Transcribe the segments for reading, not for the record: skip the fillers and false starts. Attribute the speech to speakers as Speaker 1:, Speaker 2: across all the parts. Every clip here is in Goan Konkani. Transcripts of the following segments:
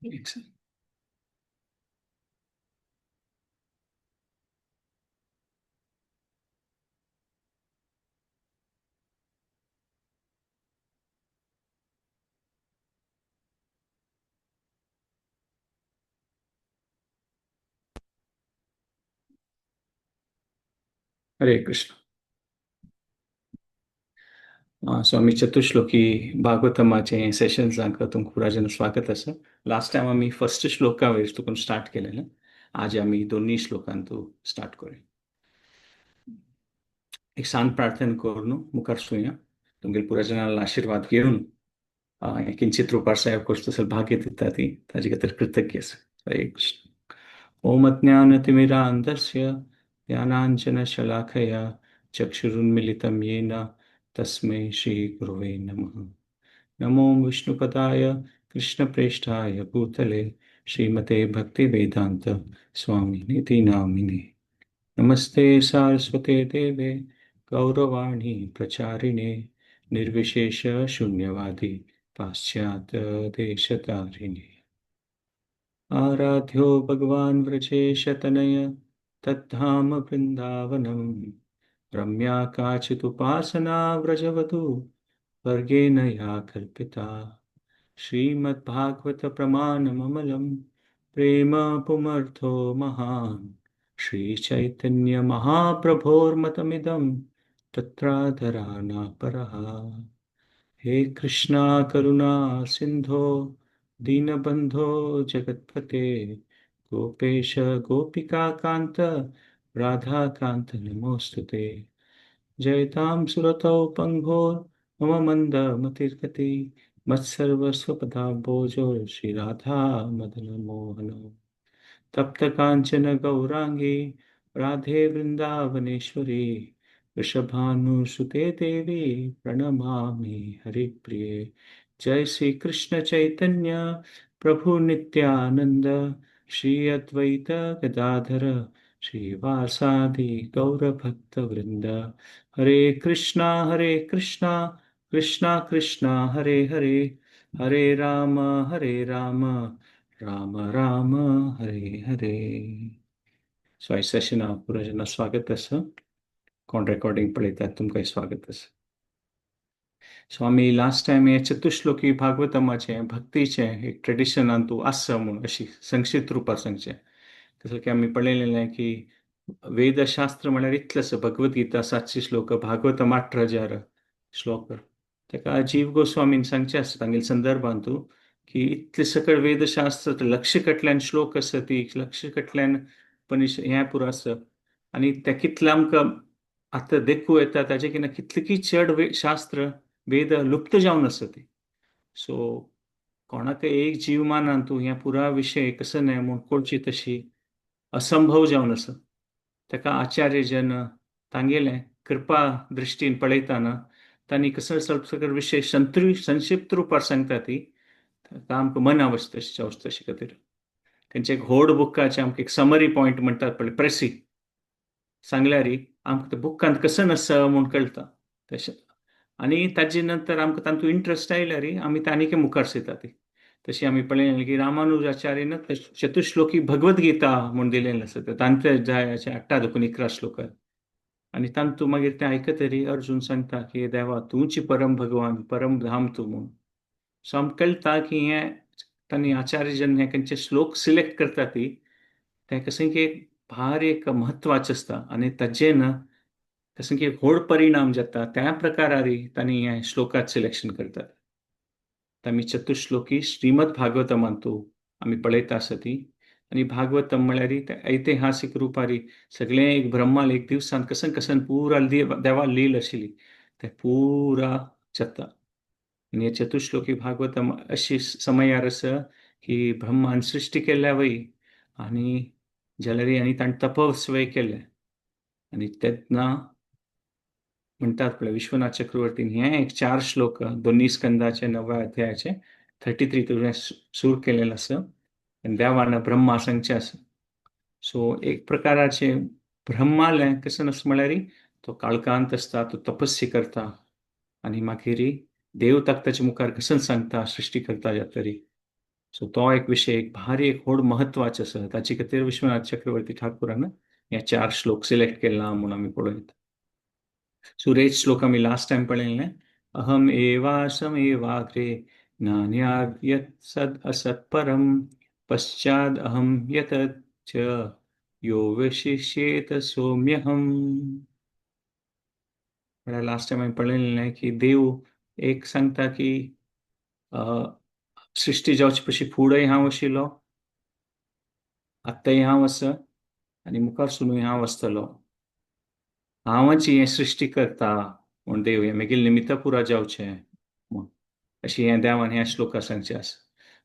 Speaker 1: एक सेकंड. हरे कृष्ण. सो आमी चतुश्लोकी भागवतमाचें सेशन्सांक तुमकां पुराजन स्वागत आसा. लास्ट टायम आमी फर्स्ट श्लोका वयर तुकून स्टार्ट केलें. आज आमी दोन्ही श्लोकांतू स्टार्ट करूया. एक शांत प्रार्थना करून मुखार सुया. तुमगेले पुराजनाला आशीर्वाद घेवन किंचित रुपार साहेब करता तसो भाग्य दिता ती ताजे खातीर कृतज्ञ आसा. हरे कृष्ण. ओम अज्ञानतिमिरान्धस्य ज्ञानाञ्जनशलाकया चक्षुरुन्मिलितं येन तस्मै श्रीगुरुवे नमः. नमो विष्णुपदाय कृष्णप्रेष्ठाय भूतले श्रीमते भक्तिवेदान्त स्वामिनिति नामिने. नमस्ते सारस्वते देवे गौरवाणी प्रचारिणे निर्विशेष शून्यवादी पाश्चात्य देशतारिणे. आराध्यो भगवान व्रजेशतनय तद्धाम वृन्दावनम्. रम्या काचिदुपासना व्रजवधू वर्गेण या कल्पिता. श्रीमद्भागवतप्रमाणममलं प्रेम पुमर्थो महान्. श्रीचैतन्यमहाप्रभोर्मतमिदं तत्राधरानापरः. हे कृष्णा करुणा सिन्धो दीनबन्धो जगत्पते गोपेश गोपिकाकान्त राधाकान्त नमोऽस्तु ते. जयतां सुरतौ पङ्गो मम मन्दमतिर्गति मत्सर्वस्वपदाम्बोजो श्रीराधा मदनमोहन. तप्त काञ्चन गौराङ्गी राधे वृन्दावनेश्वरी वृषभानुसुते देवी प्रणमामि हरिप्रिये. जय श्री कृष्ण चैतन्य प्रभु नित्यानंद श्री अद्वैत गदाधर श्रीवासादि गौरभक्तवृंद. हरे कृष्णा कृष्णा कृष्णा हरे हरे, हरे राम राम राम हरे हरे. सो ह्या सेशनाक पुराय स्वागत आसा. कोण रेकॉर्डिंग पळयतात तुमकां स्वागत आसा. सो आमी लास्ट टायम हे चतुश्लोकी भागवतमाचें भक्तीचें एक ट्रेडिशनान तूं आसा म्हूण अशी संक्षिप्त रुपार सांगचें. जसं की आमी पळयलेलें की वेदशास्त्र म्हळ्यार इतलें आसा. भगवद्गीता 700 श्लोक, भागवतम 18,000 श्लोक. ताका जीव गोस्वामीन सांगचें आसा तांगेले संदर्भांत तूं की इतले सकळ वेदशास्त्र लक्ष कटल्यान श्लोक आसा ती लक्ष कटल्यान पण हें पुरो आसा. आनी तें कितलें आमकां आतां देखूं येता ताजे कितें कितले चड शास्त्र वेद लुप्त जावन आसा ती. सो कोणाक एक जीवमानान तूं ह्या पुरा विशय कसो न्हय म्हूण कळची तशी असंभव जावन आसा. ताका आचार्य जन तांगेलें कृपा दृश्टीन पळयतना तांणी कसो सगळे विशय संक्षिप्त रुपार सांगता ती ताका आमकां मना वचता तशें खातीर तेंचे एक व्हड बुकाचें आमकां एक समरी पॉयंट म्हणटात पळय प्रेसी सांगल्यार आमकां त्या बुकांत कसो आसा म्हूण कळटा तशें. आनी ताजे नंतर आमकां तातूंत इंट्रस्ट आयल्यार आमी ते आनीक मुखार सरता ती. तशी आमी पळयलें की रामानुजाचार्यन चतुश्लोकी भगवद्गीता म्हूण दिलेलें आसा. तांचे जायाचे 18 देखून 11 श्लोक. आनी तांतू मागीर तें आयकतरी अर्जुन सांगता की देवा तूंची परम भगवान परम धाम तूं म्हूण. सो आमकां कळटा की हें तांणी आचार्य जन हे खंयचे श्लोक सिलेक्ट करता ती तें कशें की एक भार एक म्हत्वाचें आसता आनी ताजें न कशें की एक व्हड परिणाम जाता त्या प्रकारारी तांणी हें श्लोकात सिलेक्शन करतात. आमी चतुश्लोकी श्रीमद भागवतमांतू आमी पळयता आसा ती. आनी भागवतम म्हळ्यार ते ऐतिहासीक रुपारी सगळें एक ब्रह्माल एक दिवसान कसन कसन पुरा देवा लील आशिल्ली ते पुरा जाता. आनी हे चतुश्लोकी भागवतम अशी समयार आसा की ब्रह्मान सृश्टी केल्या वय आनी जाल्यार आनी ताणें तपस्वय केलें. आनी तेन्ना म्हणटात पळय विश्वनाथ चक्रवर्तीन हें एक 4 श्लोक दोन्ही स्कंदाचे 9व्या अध्यायाचे 33 तुवें सूर केलेलें आसा. आनी देवान ब्रह्मा सांगचें आसा. सो एक प्रकाराचें ब्रह्मालें कशें आसा म्हळ्यार तो काळकांत आसता, तो तपस्या करता आनी मागीर देव ताका ताचे मुखार कसन सांगता सृश्टी करता जातरी. सो तो एक विशय एक भारी एक व्हड म्हत्वाचो आसा. ताचे खातीर विश्वनाथ चक्रवर्ती ठाकुरान हे चार श्लोक सिलेक्ट केला म्हूण आमी पळोवं. सुरेश श्लोक आमी लास्ट टायम पळयल्लें, अहम एवासमेवाग्रे नान्याद यत् सद असत् परम पश्चाद अहम यत च यो विशिष्येत सोम्यहम. म्हळ्यार लास्ट टायम आमी पळयल्लें की देव एक सांगता की सृश्टी जावचे पशी फुडें हांव आशिल्लो, आत्ताय हांव आसा आनी मुखार सुनूय हांव आसतलो. हांवच हें सृश्टी करता म्हूण देव हें मागीर निमित्त पुरा जावचें म्हूण अशें हें देवान ह्या श्लोका सांगचें आसा.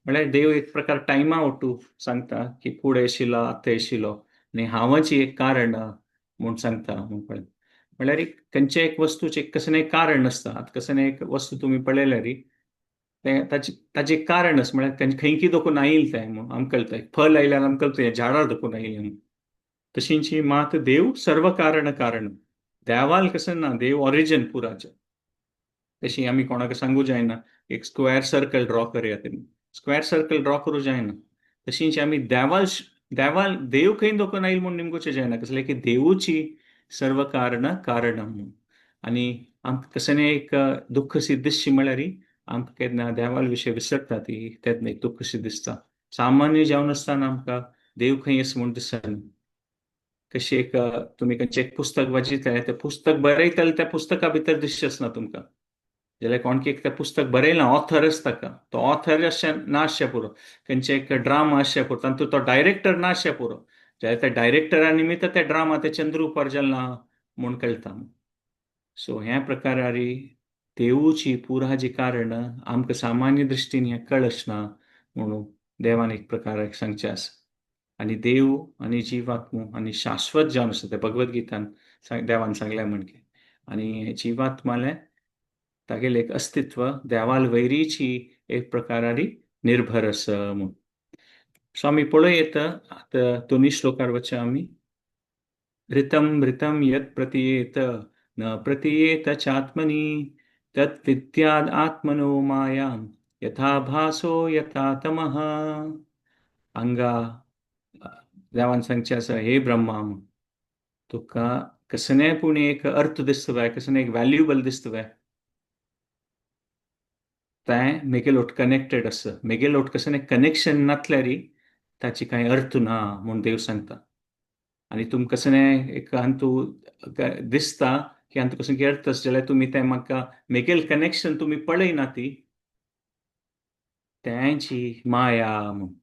Speaker 1: म्हळ्यार देव एक प्रकार टायमा ओटू सांगता की फुडें आशिल्लो, आतां आशिल्लो आनी हांवच एक कारण म्हूण सांगता म्हूण पळय. म्हळ्यार एक खंयच्या एक वस्तूचें कसलें एक कारण आसता. आतां कसलें एक वस्तू तुमी पळयल्यार तें ताचें कारण आसा. म्हळ्यार खंयकी दोकून आयिल्लें तें म्हूण आमकां कळटा. फल आयल्यार आमकां कळटा हें झाडार दोकून आयिल्लें म्हूण. तशींची मात देव सर्व कारण कारण देवाल कसं ना, देव ऑरिजन पुराचें. तशी आमी कोणाक सांगू जायना एक स्क्वेअर सर्कल ड्रॉ करया, तेमी स्क्वेअर सर्कल ड्रॉ करूं जायना. तशींच आमी देवाल देवाल देव खंय दोकून आयल म्हूण निमगोचें जायना, कसलें की देवूची सर्व कारण कारण म्हूण. आनी आमकां कसलें एक दुख्ख सी दिसची म्हळ्यार आमकां केन्ना देवाल विशय विसरता ती तेन्ना एक दुख्ख शी दिसता. सामान्य जावन आसतना आमकां देव खंय आसा म्हूण दिसना. कशी एक तुमी खंयचें एक पुस्तक वाचयतले, तें पुस्तक बरयतले त्या पुस्तका भितर दिसचें आसना तुमकां. जाल्यार कोण एक तें पुस्तक बरयलां ऑथर आसता ताका, तो ऑथर अशें ना आसचें पुरो, खंयचें एक ड्रामा आसचें पुरो, तातूंत तो डायरेक्टर ना आसचें पुरो, जाल्यार त्या डायरेक्टरा निमित्त तें ड्रामा तें चंद्रूपार जालां म्हूण कळटा. सो ह्या प्रकारारी देवूची पुरा जी कारण आमकां सामान्य दृश्टीन हें कळचना म्हणून देवान एक प्रकार सांगचें आसा. आनी देव आनी जिवात्मो आनी शाश्वत जावन आसा तें भगवद्गीतान देवान सांगलें म्हणके. आनी जिवात्मालें तागेलें एक अस्तित्व देवाल वैरीची एक प्रकारारी निर्भर आसा म्हूण. सो आमी पळोवं येता आतां दोनी श्लोकार वचया आमी. ऋतम ऋतम यत् प्रतीयेत न प्रतीयेत चात्मनि तत् विद्याद् आत्मनो मायां यथा भासो यथा तमः. हांगा देवान सांगचें आसा, हे ब्रह्मा, तुका कसलें पूण एक अर्थ दिसता पळय, कसलें एक व्हॅल्युएबल दिसता पळय, तें मेगेलोट कनेक्टेड आसा. मेगेलोट कसलें कनेक्शन नासल्यार ताची कांय अर्थ ना म्हूण देव सांगता. आनी तुमकां कसलें एक हातूं दिसता की हातूं कसलें अर्थ आसा जाल्यार तुमी तें म्हाका मेगेल कनेक्शन तुमी पळयना ती तेंची माया म्हूण.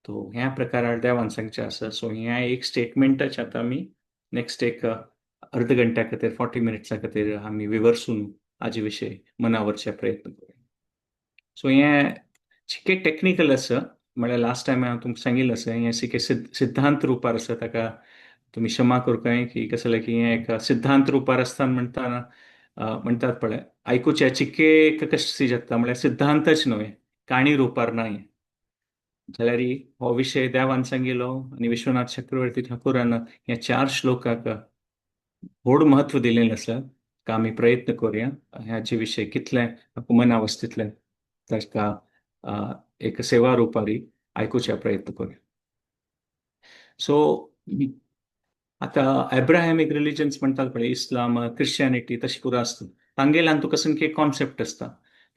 Speaker 1: तो ह्या प्रकारार देवान सांगचें आसा. सो ह्या एक स्टेटमेंटाच आतां आमी नेक्स्ट एक अर्द घंट्या खातीर 40 मिनट्सां खातीर आमी विवर्सून हाजे विशय मनावरचे प्रयत्न करूया. सो हें चिके टॅक्निकल आसा, म्हळ्यार लास्ट टायम हांवें तुमकां सांगिल्लें आसा, हें सिके सिद्धांत रुपार आसा. ताका तुमी क्षमा करूंक की कसलें की हें एक सिद्धांत रुपार आसतना म्हणटाना म्हणटात पळय आयकुचें चिके कशें जाता, म्हळ्यार सिद्धांतच न्हय, काणी रुपार ना हें. जाल्यार हो विशय देवान सांगिल्लो आनी विश्वनाथ चक्रवर्ती ठाकुरान ह्या चार श्लोकाक व्हड म्हत्व दिलेलें आसा. का आमी प्रयत्न करुया ह्याचे विशय कितले मनावस्थेंतले ताका एक सेवा रुपारी आयकुच्या प्रयत्न करुया. सो आतां एब्राहॅमीक रिलिजन्स म्हणटात पळय, इस्लाम, क्रिश्चियनिटी तशें पुरो आसता. तांगेल्यान हातूंत कसलें की कॉन्सेप्ट आसता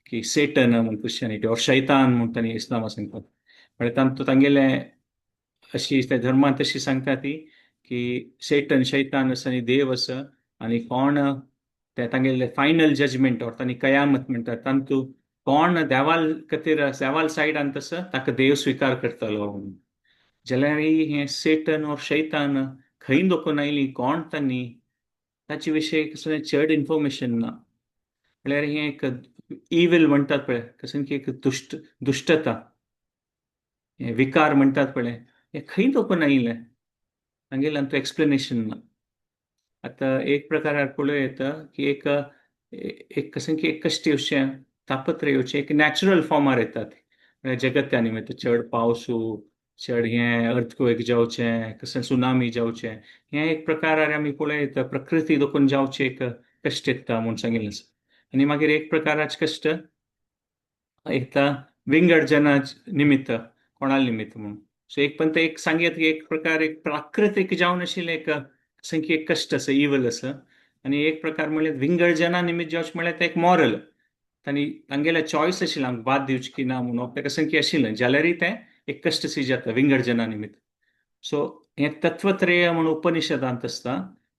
Speaker 1: की सेटन म्हूण क्रिश्चियनिटी ऑर शैतान म्हूण तांणी इस्लामा सांगतात. म्हळ्यार तांतूं तांगेले अशी त्या धर्मांत अशी सांगता ती की सेटन शैतान आसा आनी देव आसा आनी कोण ते तांगेले फायनल जजमेंट ऑर तांणी कयामत म्हणटात तांतूं कोण देवाल खातीर देवाल सायडान तसो ताका देव स्विकार करतलो. जाल्यार हें सेटन ऑर शैतान खंय दोकून आयली कोण तांणी ताचे विशय कसलें चड इन्फॉर्मेशन ना. म्हळ्यार हें एक इवील म्हणटात पळय, कसलें की एक दुश्टता, हें विकार म्हणटात पळय, हें खंय दोकून आयलें तांगेलें तो एक्सप्लेनेशन ना. आतां एक प्रकारार पळोवं येता की एक एक कसलें की एक कश्ट येवचें, तापत्र येवचें, एक नॅचरल फॉर्मार येतात. म्हळ्यार जगत त्या निमित्त चड पावसू, चड हें अर्थक्वेक जावचें, कसलें सुनामी जावचें, हें एक प्रकारार आमी पळोवं येता प्रकृती दोकून जावचें एक कश्ट येता म्हूण सांगिल्लें आसा. आनी मागीर एक प्रकाराचे कश्ट येता विंगड जना निमित्त कोणा निमित्त म्हणून. सो एक पण ते एक सांगयत की एक प्रकार एक प्राकृतीक जावन आशिल्लें एक की एक कश्ट आसा, इवल आसा, आनी एक प्रकार म्हणल्यार विंगड जना निमित्त जावचें म्हणल्यार तें एक मॉरल, तांणी तांगेले चॉयस आशिल्लें आमकां बाद दिवचें की ना म्हणून ताका संख्या आशिल्लें, जाल्यारय तें एक कश्ट सी जाता विंगड जना निमित्त. सो हें तत्वत्रय म्हणून उपनिषदांत आसता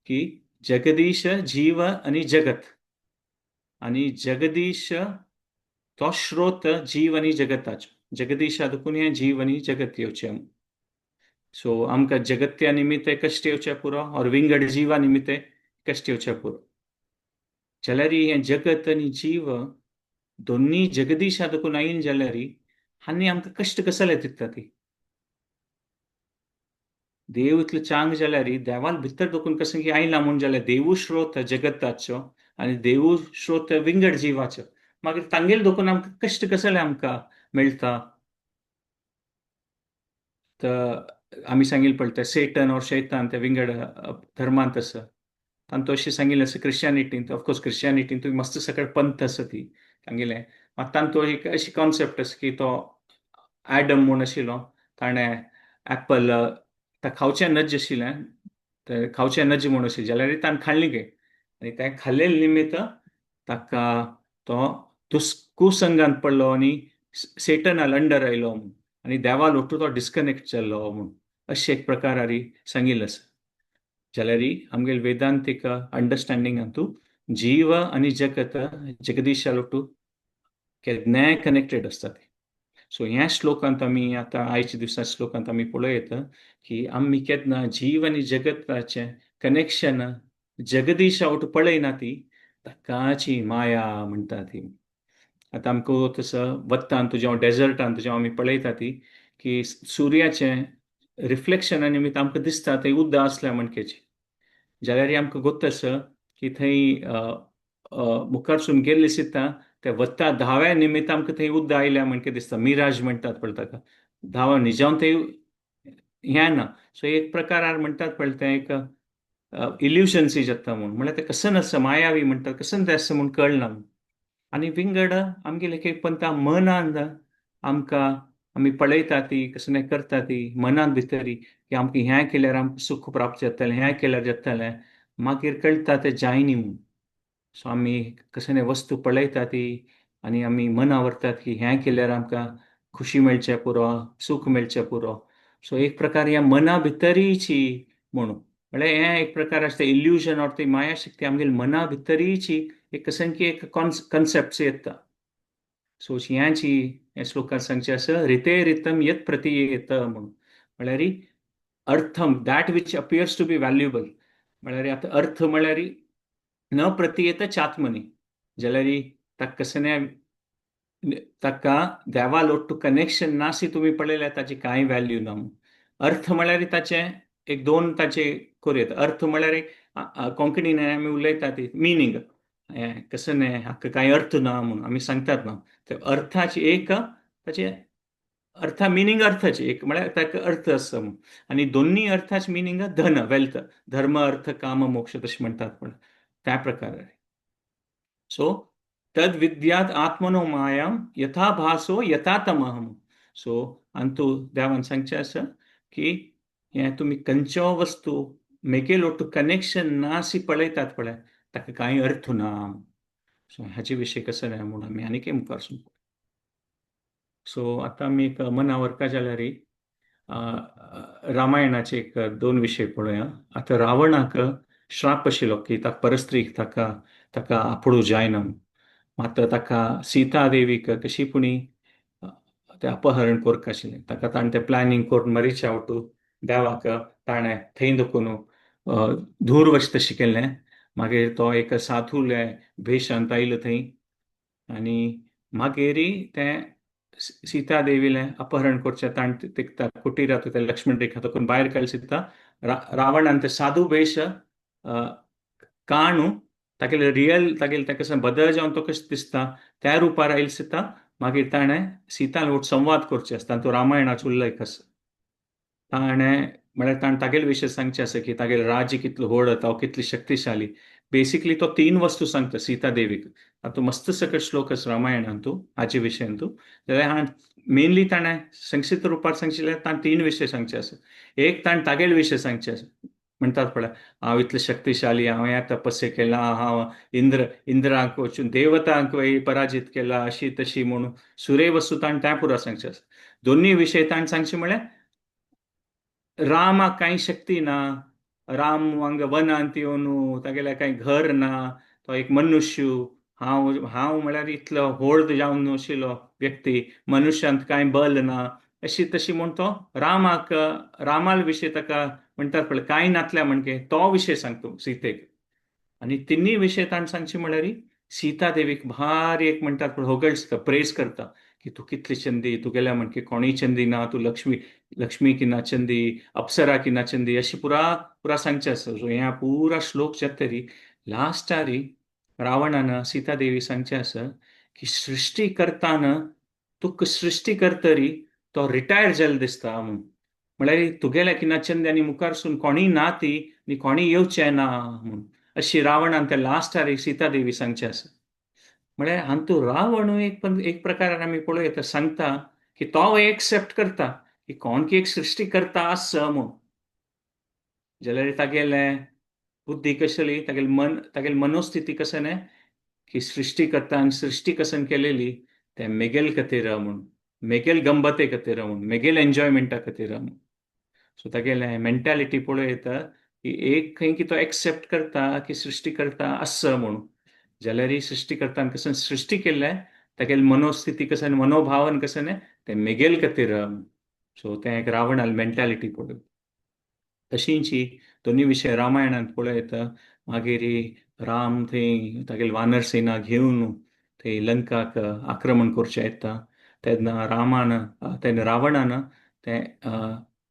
Speaker 1: की जगदीश, जीव आनी जगत, आनी जगदीश तो स्रोत जीव आनी जगताचो, जगदीशा देखून हें जीव आनी जगत येवचें. सो आमकां जगत्या निमित्त कश्ट येवचें पुरो और विंगड जिवा निमित्त कश्ट येवचें पुरो, जाल्यार हें जगत आनी जीव दोन्ही जगदीशा देखून आयिल्लें जाल्यार आनी आमकां कश्ट कसले दिता ती? देव इतलो चांग जाल्यार देवाल भितर देखून कशें की आयला म्हूण जाल्यार देवू स्रोत जगताचो आनी देवू स्रोत विंगड जिवाचो, मागीर तांगेले देखून आमकां कश्ट कसले आमकां मेळटा? तर आमी सांगिल्लें पळय सेटन और शैतान ते विंगड धर्मांत आसा, तांतू अशें सांगिल्लें आसा क्रिश्चियनिटींत, ऑफकोर्स क्रिश्चियनिटींत मस्त सकट पंथ आसा ती तांगेलें, मात तांतू एक अशी कॉन्सेप्ट आसा की तो एडम म्हूण आशिल्लो, ताणें एप्पल ताका खावचें नज आशिल्लें, तें खावचें नज म्हूण आशिल्लें जाल्यार ताणें खाल्लें गे, आनी तें खाल्लें निमित्त ताका तो कुसंगांत पडलो आनी सेटनाल अंडर आयलो म्हूण, आनी देवा लोटू तो डिस्कनेक्ट जाल्लो म्हूण, अशें एक प्रकार हारी सांगिल्लें आसा. जाल्यार आमगेले वेदांतीक अंडरस्टँडिंगांतू जीव आनी जगत जगदीशा लोटू केन्नाय कनेक्टेड आसता ती. सो ह्या श्लोकांत आमी आतां आयच्या दिसा श्लोकांत आमी पळयत की आमी केन्ना जीव आनी जगताचें कनेक्शन जगदीशा वटू पळयना ती ताकाची माया म्हणटा ती. आतां आमकां तसो वत्तान जेन्ना डेजर्टान जेन्ना आमी पळयता ती की सुर्याचें रिफ्लेक्शना निमित्त आमकां दिसता थंय उदक आसल्या म्हणकेची, जाल्यार आमकां गोत्त आसा की थंय मुखारसून गेल्ले दिसता ते वत्ता धाव्या निमित्त आमकां थंय उदक आयल्या म्हणके दिसता, मिराज म्हणटात पळय ताका, धावा निजावन थंय हें ना. सो एक प्रकारार म्हणटात पळय तें एक इल्युशन्सी जाता म्हूण, म्हणल्यार तें कसन आसा मायावी म्हणटात, कसन तें आसा म्हूण कळना. आनी विंगड आमगेले एक पंथा मनान आमकां आमी पळयता ती कसलें करता ती मनान भितरी की आमकां हें केल्यार आमकां सुख प्राप्त जातलें, हें केल्यार जातलें, मागीर कळटा तें जायनी म्हूण. सो आमी कसलें वस्तू पळयता ती आनी आमी मना व्हरतात की हें केल्यार आमकां खुशी मेळचें पुरो, सुख मेळचें पुरो. सो एक प्रकार ह्या मना भितरीची म्हणून म्हळ्यार हें एक प्रकार आसता इल्युजन ऑर ती माया शक्ती आमगेले मना भितरीची एक कसन की एक कॉन्सेप्ट येता. सो ह्याची ह्या श्लोकात सांगचें आसा रिते रितम यत प्रतीयेत म्हणून, म्हळ्यार अर्थम that which appears to be valuable, म्हळ्यार आतां अर्थ म्हळ्यार न प्रतीयेत चात्मनी, जाल्यार ताका कसलें ताका देवा लोट्टू कनेक्शन नासी तुमी पळयल्यार ताची कांय व्हॅल्यू ना. अर्थ म्हळ्यार ताचें एक दोन ताचे करूं येता. अर्थ म्हळ्यार कोंकणीन आमी उलयतात ती मिनींग, हें कसं न्ही हाका कांय अर्थ ना म्हणून आमी सांगतात ना, ते अर्थाची एक ताचे अर्था मिनींग अर्थाची एक म्हळ्यार ताका अर्थ आसा म्हणून, आनी दोन्ही अर्थाचे मिनींग धन वेल्थ, धर्म अर्थ काम मोक्ष तशें म्हणटात पण त्या प्रकारे. सो तद विद्यात आत्मनो मायाम यथा भासो यथा तमहम. सो अंतू देवान सांगचें आसा की हें तुमी खंयचो वस्तू मेगेलो कनेक्शन नासी पळयतात पळय ताका कांय अर्थ ना. सो हाचे विशय कसो न्हय म्हूण आमी आनीक मुखार सून. सो आतां आमी एक मनावर का जाल्यार रामायणाचे एक दोन विशय पळोवया. आतां रावणाक श्राप आशिल्लो की ताका परस्त्रीक ताका ताका आपोडूं जायना, मात ताका सीता देवीक कशी पुणी तें अपहरण करपाक आशिल्लें, ताका ताणें तें प्लॅनिंग करून मरीच्या वटू देवाक ताणें थंय दखून धूर तशें केल्लें. मागीर तो एक साधूले भेशांत आयलो थंय आनी मागीर तें सीता देवीलें अपहरण करचें ताणें ते कुटिरात ते लक्ष्मण रेखा तकून भायर काडले सीता रावणान ते साधू भेश काणू तागेले रियल तागेले ताका कसो बदल जावन तो कशें दिसता त्या रुपार आयले सीता. मागीर ताणें सीतान वट संवाद करचे आसता, तो रामायणाचो उल्लेख आसा. ताणें म्हळ्यार ताणें तागेले विशय सांगचें आसा की तागेलें राज्य कितलें व्हड, तो कितली शक्तिशाली, बेसिकली तो तीन वस्तू सांगता सीता देवीक. आतां मस्त सकट श्लोक आसा रामायणांतू हाचे विशयांतू, जाल्यार हा मेनली ताणें संक्षिप्त रुपार सांगचे जाल्यार ताणें तीन विशय सांगचे आसा. एक ताणें तागेले विशय सांगचे आसा, म्हणटात पळय हांव इतलें शक्तिशाली, हांव ह्या तपस्या केला, हांव इंद्राक वचून देवतांक पराजीत केला, अशी तशी म्हणून सुरे वस्तू ताणें त्या पुरा सांगचे आसा. दोन्ही विशय ताणें सांगचे म्हळ्यार रामाक कांय शक्ती ना, राम हांगा वनांत येवन तागेलें कांय घर ना, तो एक मनुष्य, हांव हांव म्हळ्यार इतलो व्हड जावन आशिल्लो व्यक्ती, मनुष्यांत कांय बल ना, अशी तशी म्हूण तो रामाक रामाल विशय ताका म्हणटात पळय कांय नातल्या म्हणके तो विशय सांगता सीतेक. आनी तिन्ही विशय ताणें सांगचे म्हळ्यार सीता देवीक भारी एक म्हणटात पळय होगळटा, प्रेज करता की तूं कितली चंदी, तुगेल्या म्हणके कोणूय चंदी ना, तूं लक्ष्मी लक्ष्मी की ना चंदी, अप्सरा की ना चंदी, अशी पुरा पुरा सांगचें आसा. सो ह्या पुरा श्लोक जातरी लास्टारी रावणान सीता देवी सांगचें आसा की सृश्टी करताना तुका सृश्टी करतरी तो रिटायर जाल्लो दिसता म्हूण, म्हळ्यार तुगेल्या की ना चंदी आनी मुखारसून कोणीय ना ती आनी कोणीय येवचें ना म्हूण, अशी रावणान त्या लास्टार सीता देवी सांगचें आसा. म्हळ्यार हातूंत रावणूय एक एक प्रकारान आमी पळोवया सांगता की तो एक्सेप्ट करता की कोण की एक सृश्टी करता आसा म्हूण, जाल्यार तागेलें बुद्धी कसली, तागेलें मन, तागेली मनोस्थिती कशें न्ही की सृश्टी करता आनी सृश्टी कसन केलेली तें मेगेल खातीर म्हूण, मेगेल गंबते खातीर म्हूण, मेगेल एन्जॉयमेंटा खातीर म्हूण. सो तागेलें मेंटालिटी पळोवं येता की एक खंय की तो एक्सेप्ट करता की सृश्टी करता आसा म्हणून, जाल्यार सृश्टी करता कसन सृश्टी केल्लें तागेली मनोस्थिती कसन मनोभावन कसन तें मेगेल खातीर. सो तें एक रावणाल मेंटालिटी पळोवं. तशींची दोनी विशय रामायणांत पळोवं येता. मागीर राम थंय तागेली वानर सेना घेवन थंय लंकाक आक्रमण करचें येता तेन्ना रामान तेन्ना रावणान तें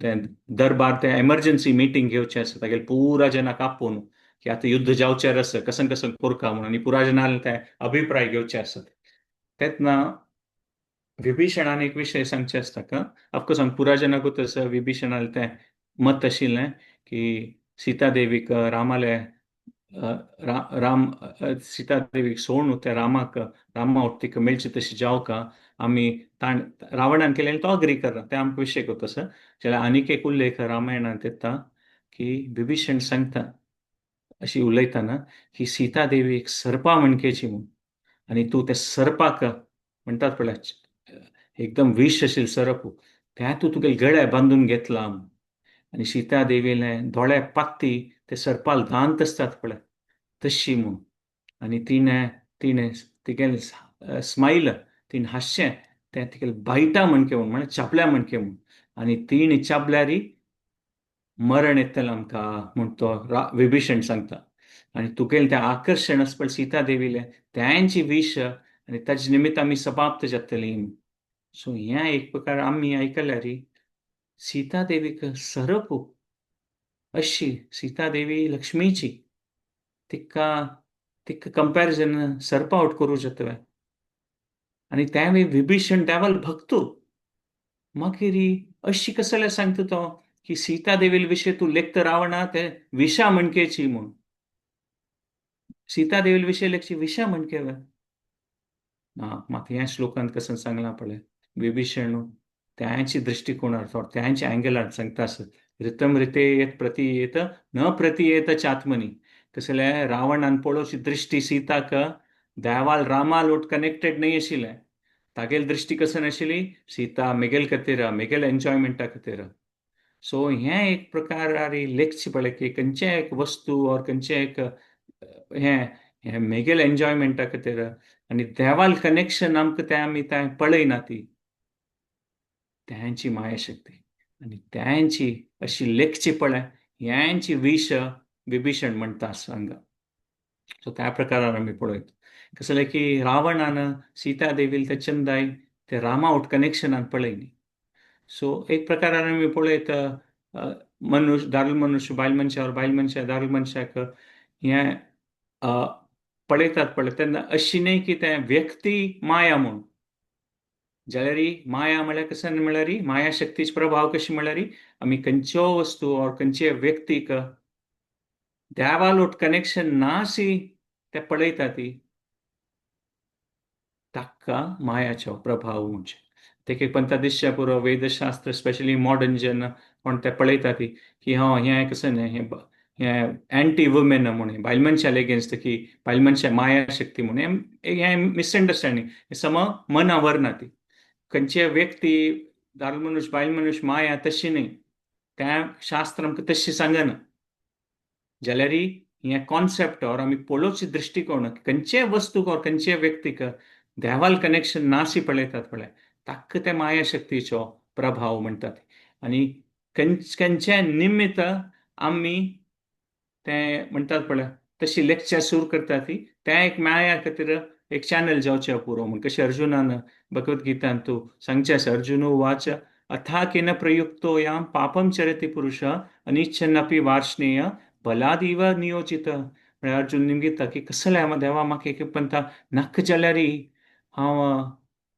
Speaker 1: तें दरबार तें एमर्जन्सी मिटींग घेवचें आसा तागेले पुरा जनाक आपोवन की आतां युद्ध जावचें आसा कसन कसन करका म्हणून, आनी पुरा जनान ते अभिप्राय घेवचे आसत. तेन्ना विभीषणान एक विशय सांगचे आसता का ऑफकोर्स हांगा पुरा जनाकूच आसा, विभीषणालें तें मत आशिल्लें की सीता देवीक रामाले राम सीता देवीक सोडून त्या रामाक रामा तिका मेळची तशी जावका आमी ताण रावणान केलें तो अग्री करना, तें आमकां विशय करता आसा. जाल्यार आनीक एक उल्लेख रामायणांत येता की विभीषण सांगता अशी उलयतना की सीता देवी एक सर्पा म्हणकेची म्हूण, आनी तूं त्या सर्पाक म्हणटात पळय एकदम विश आशिल्लें सरप त्या तूं तुगेले गळ्या बांदून घेतला, आनी सीता देवीले दोळे पात्ती ते सर्पाल दांत आसतात पळय तशी म्हूण, आनी तिणें तिणें तिगेलें स्मायल तिणें हांशें तें तिगेलें बायटा म्हणके म्हूण, म्हळ्यार चापल्या म्हणके म्हूण, आनी तिणें चाबल्यारी मरण येतलें आमकां म्हूण तो विभीषण सांगता. आनी तुगेलें तें आकर्शण आसा पळय सीता देवीलें तेंची विश आनी ताजे निमित्त आमी समाप्त जातलीं. सो हें एक प्रकार आमी आयकल्यार सीता देवीक सरप अशी सीता देवी लक्ष्मीची तिका तिका कंपॅरिजन सर्प आवट करूं जाता, आनी तें विभीषण देवाल भक्तू मागीर अशी कसले सांगता तो की सीता देवील विशय तूं लेखता रावणा ते विशा म्हणकेची म्हूण, सीता देवील विशय लेखची विशा म्हणके ना. म्हाका ह्या श्लोकांत कसं सांगलां पळय विभीषण त्यांची दृष्टिकोनार त्यांच्या अँगलान सांगता आसा ऋतम ऋते येत प्रतीयेत न प्रतीयेत चात्मनी. कसले रावणान पळोवची दृष्टी सीताक देवाल रामाल वट कनेक्टेड न्हय आशिल्लें, तागेली दृष्टी कसन आशिल्ली सीता मेगेल खातीर मेगेल एन्जॉयमेंटा खातीर. सो हें एक प्रकार लेखचे पळय की खंयचें एक वस्तू ऑर खंयचें एक हें हें मेगेल एन्जॉयमेंटा खातीर आनी देवाल कनेक्शन आमकां तें आमी तें पळयना ती त्यांची मायाशक्ती आनी त्यांची अशी लेखची पळय ह्यांची विश विभीषण म्हणटा आसा हांगा. सो त्या प्रकारान आमी पळयता कसलें की रावणान सीता देवील ते चंदाय ते रामा आवट कनेक्शनान पळयनी. सो एक प्रकारान आमी पळयता मनुष्य दारुल मनुष्य बायल मनशावर बायल मनशा दारुल मनशाक हें पळयतात पळय तेन्ना अशी न्हय की तें व्यक्ती माया म्हूण, जाल्यार माया म्हळ्यार कशें म्हळ्यार माया शक्तीचे प्रभाव कशी म्हळ्यार आमी खंयच्यो वस्तू ऑर खंयचे व्यक्तीक देवालोट कनेक्शन नासी ते पळयता ती ताका मायाचो प्रभाव म्हणजे ते एक पंता दिसच्या पुरो वेदशास्त्र स्पेशली मॉडर्न जेन्ना कोण ते पळयता ती की हा हें कसं न्ही हें हें एंटी वुमेन म्हूण बायल मनशाल एगेन्स्ट की बायल मनशा माया शक्ती म्हूण हें मिसअंडरस्टँडींग सम मनावर ना ती खंयचे व्यक्ती दाल मनुष्य बायल मनुष्य माया तशी न्ही त्या शास्त्र आमकां तशी सांगना जाल्यार हें कॉन्सेप्ट और आमी पळोवचे दृश्टिकोण खंयचे वस्तूक और खंयचे व्यक्तीक देवाल कनेक्शन नासी पळयतात पळय ताका ते माया शक्तीचो प्रभाव म्हणटात. आनी खंयच्या निमित्त आमी ते म्हणटात पळय तशी लेक्चर सुरू करता ती त्या एक माया खातीर एक चॅनल जावचें पुरो म्हूण कशें अर्जुनान भगवद गीतान तूं सांगचें आसा अर्जुन वाच अथा केन प्रयुक्तो याम पापम चरति पुरुष अनिच्छन्नपि वार्ष्णेय बलादिव नियोजित. म्हळ्यार अर्जुन निमगिता की कसलें देवा म्हाका एक पंथा नाका जाल्यार हांव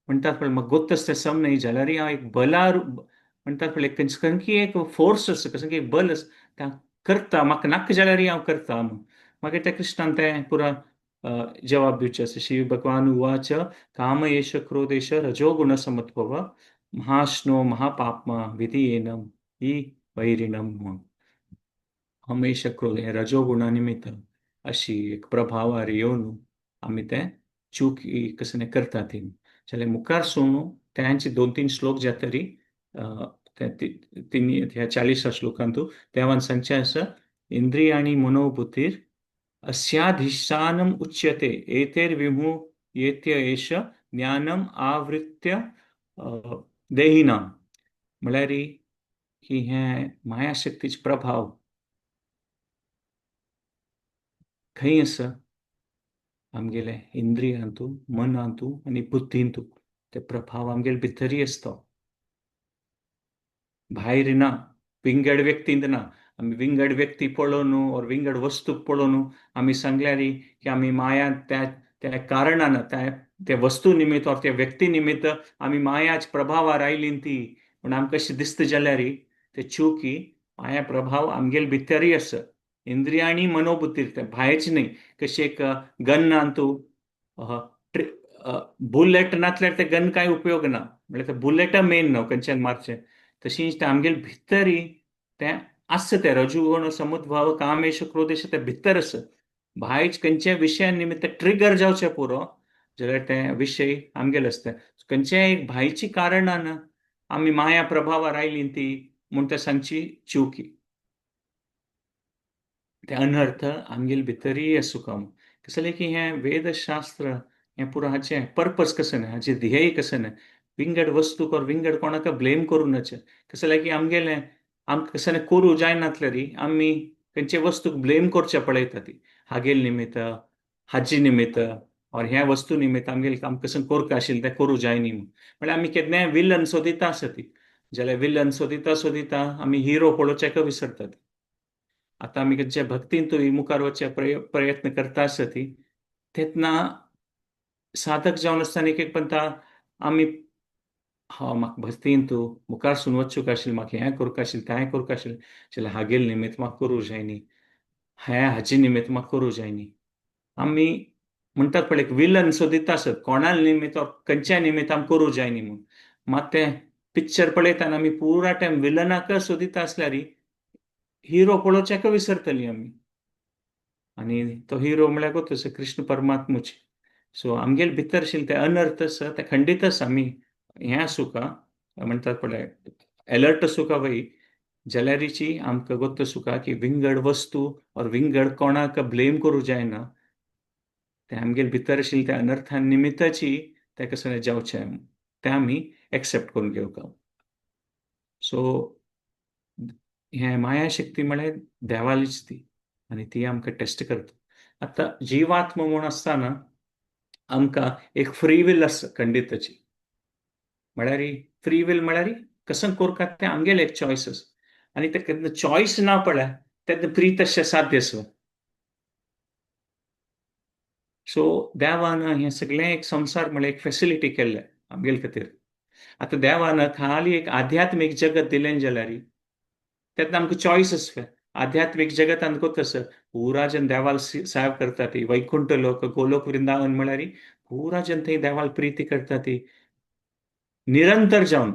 Speaker 1: म्हणटात पळय म्हाका गोत्त आसता सम न्हय जाल्यार हांव एक बलार म्हणटात पळय खंयची एक फोर्स आसा कसं एक बल आसा करता म्हाका नाका जाल्यार हांव करता. मागीर त्या कृष्णान तें पुरा जवाब दिवचें आसा. श्री भगवान उवाच काम एष क्रोधेश रजोगुण समुद्भव महाश्नो महापाप्मा विधियेनम ही वैरिणम म्हूण. हमेश क्रोध हें रजोगुणा निमित्त अशी एक प्रभावार येवन आमी तें चूक कसं करता ती. जाल्यार मुखार सून त्यांचे दोन तीन श्लोक जातरी तिनी ह्या 40 श्लोकांतू देवान सांगचें आसा इंद्रिय आनी मनोबुद्धीर अस्याधिष्ठानम उच्यते एतेर्विमु येत्य एष ज्ञानम आवृत्य देहिनाम. म्हळ्यार की हें मायाशक्तीचे प्रभाव खंय आसा आमगेले इंद्रियांतू मनांतू आनी बुद्धींतू ते प्रभाव आमगेले भितरी आसता भायर ना विंगड व्यक्तींत ना. आमी विंगड व्यक्ती पळोवन और विंगड वस्तू पळोवन आमी सांगल्यार की आमी माया त्या त्या कारणान त्या त्या वस्तू निमित्त और त्या व्यक्ती निमित्त आमी मायाच प्रभावार आयली ती पूण आमकां कशें दिसता जाल्यार ते चुकी माया प्रभाव आमगेले भितरय आसा इंद्रिया आनी मनोबुद्धीर ते भायच न्हय. कशें एक गन्नान तूं बुलेट नासल्यार ते गन कांय उपयोग ना म्हळ्यार ते बुलेटा मेन न्हू खंयच्यान मारचें तशीच तें आमगेले भितरय तें आसता तें रजोगुण समुद्भाव कामेश क्रोधेश तें भितर आसा भायर खंयच्या विशया निमित्त ट्रिगर जावचें पुरो जाल्यार तें विशय आमगेले आसता. खंयच्याय एक भायची कारणान आमी माया प्रभावार आयली ती म्हूण तें सांगची चुकी ते अनर्थ आमगेले भितरय आसूंक. कसलें की हें वेदशास्त्र हें पुरो हाचें पर्पज कसं न्हय हाचें ध्येय कसं न्हय विंगड वस्तूक और विंगड कोणाक ब्लेम करूं नचे. कसलें की आमगेलें आमकां कसं करूं जायनातलें री आमी खंयचे वस्तूक ब्लेम करचें पळयता ती हागेल निमित्त हाजी निमित्त और ह्या वस्तू निमित्त आमगेले काम कसं करूंक आशिल्लें तें करूं जायनी म्हूण. म्हळ्यार आमी केन्नाय विलन सोदिता आसता ती जाल्यार विलन सोदिता सोदिता आमी हिरो पळोवच्याक विसरतात. आतां आमी खंयच्या भक्तींतूय मुखार वचचे प्रयत्न करता आसता ती तेन्ना साधक जावन आसतना एक एक पंथा आमी हा म्हाका भक्तीन तूं मुखार सून वचूंक आशिल्लें म्हाका हें करूंक आशिल्लें तें करूंक आशिल्लें जाल्यार हागेल निमित्त म्हाका करूं जायनी हें हाचे निमित्त म्हाका करूं जायनी. आमी म्हणटात पळय एक विलन सोदिता आसत कोणा निमित्त खंयच्या निमित्त आमी करूं जायनी म्हूण. मात तें पिक्चर पळयतना आमी पुरा टायम विलनाक सोदिता आसल्यार हिरो पळोवच्याक विसरतली आमी. आनी तो हिरो म्हळ्यार कोण तसो कृष्ण परमात्मूच. सो आमगेले भितर आशिल्लें तें अनर्थ आसा तें खंडीत आसा आमी हें आसूं म्हणटात पळय एलर्ट आसूं वय जाल्यारीची आमकां गोत्त आसूं की विंगड वस्तू और विंगड कोणाक ब्लेम करूं जायना तें आमगेले भितर आशिल्लें त्या अनर्था निमित्ताची तें कसलें जावचें तें आमी एक्सेप्ट करून घेवंक. सो हें माया शक्ती म्हळ्यार देवालीच ती आनी ती आमकां टेस्ट करता. आतां जिवात्म म्हूण आसतना आमकां एक फ्री will आसा खंडिताची. म्हळ्यार फ्री will म्हळ्यार कसं करूंक तें आमगेलें एक चॉयस आसा आनी तें केन्ना चॉयस ना पळय तेन्ना फ्री तशें साध्य आसा. सो देवान हें सगळें एक संवसार म्हळ्यार एक फेसिलिटी केल्लें आमगेले खातीर. आतां देवान खाली एक आध्यात्मीक जगत दिलें जाल्यार तेन्ना आमकां चॉयस आसता. आध्यात्मीक जगतांत कोत आसा पुरा जन देवाल सेव करता ती. वैकुंठ लोक, गोलोक वृंदावन म्हळ्यार पुरा जन थंय देवाल प्रिती करता ती निरंतर जावन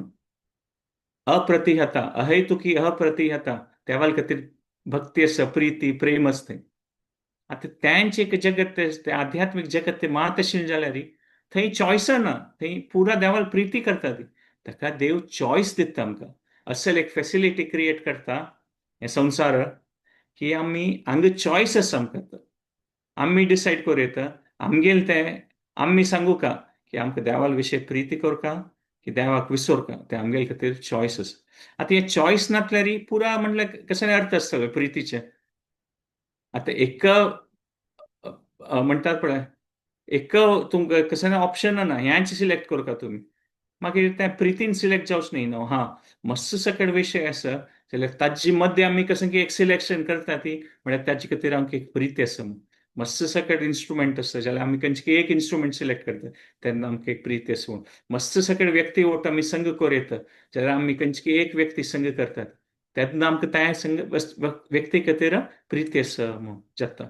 Speaker 1: अप्रतिहता, अहेतुकी अप्रतिहता देवाल खातीर भक्ती आसा, प्रिती प्रेम आसता. आतां तेंचें एक जगत तें आध्यात्मीक जगत तें मात आशिल्लें जाल्यार थंय चॉयस ना, थंय पुरा देवाल प्रिती करता ती. ताका देव चॉयस दिता आमकां, असल एक फेसिलिटी क्रिएट करता हें संवसार की आमी हांगा चॉयस आसा आमकां, आमी डिसायड करूं येता आमगेल तें. आमी सांगू का की आमकां देवाल विशय प्रिती करका की देवाक विसोरका, तें आमगेल खातीर चॉयस आसा. आतां हें चॉयस नासल्यार पुरा म्हणल्यार कसलें अर्थ आसतलो प्रितीचें? आतां एक म्हणटात पळय, एक तुमकां कसलें ऑप्शन ना, ह्याच सिलेक्ट करका तुमी, मागीर तें प्रितीन सिलेक्ट जावच न्ही न्हू. हां, मस्त सकट विशय आसा जाल्यार ताजे मदें आमी कसं की एक सिलेक्शन करता ती म्हळ्यार ताजे खातीर आमकां एक प्रिती आसा. मस्त सकट इन्स्ट्रुमेंट आसता जाल्यार आमी खंयचे एक इन्स्ट्रुमेंट सिलेक्ट करता तेन्ना आमकां एक प्रिती आसा म्हूण. मस्त सकट व्यक्ती वट आमी संग करूं येता जाल्यार आमी खंयचे एक व्यक्ती संग करतात तेन्ना आमकां त्या संग व्यक्ती खातीर प्रिती आसा म्हूण जाता.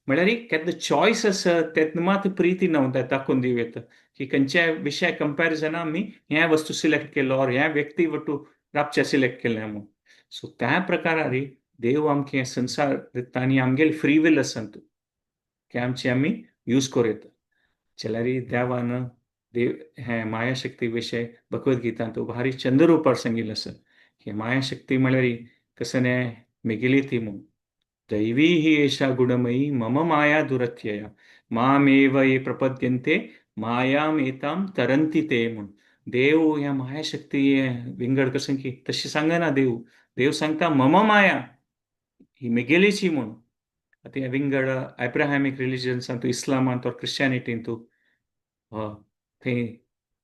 Speaker 1: म्हळ्यार केन्ना चॉयस आसा तेन्ना मात प्रिती ना दाखोवन दिवं येता की खंयच्या विशया कंपॅरिजन आमी ह्या वस्तू सिलेक्ट केलो ऑर ह्या व्यक्ती वटू राबचे सिलेक्ट केलें म्हूण. सो त्या प्रकारार देव आमकां हें संवसार दिता आनी आमगेल फ्री will आसा की आमची आमी यूज करूं येता. जाल्यार देवान देव हें मायाशक्ती विशय भगवद गीतांत भारी चंद्र रुपार सांगिल्लें आसा की मायाशक्ती म्हळ्यार कसं मेगेली ती म्हूण. दैवी ही एषा गुणमयी मम माया दुरत्यया मामेव ये प्रपद्यन्ते मायाम एताम तरंती ते म्हूण. देव ह्या मायाशक्ती विंगड कसं की तशी सांगना देव, देव सांगता मम माया ही मेगेलीची म्हूण. आतां ह्या विंगड एब्राहॅमीक रिलिजन्सांत, इस्लामांत ऑर क्रिश्चियनिटींत थंय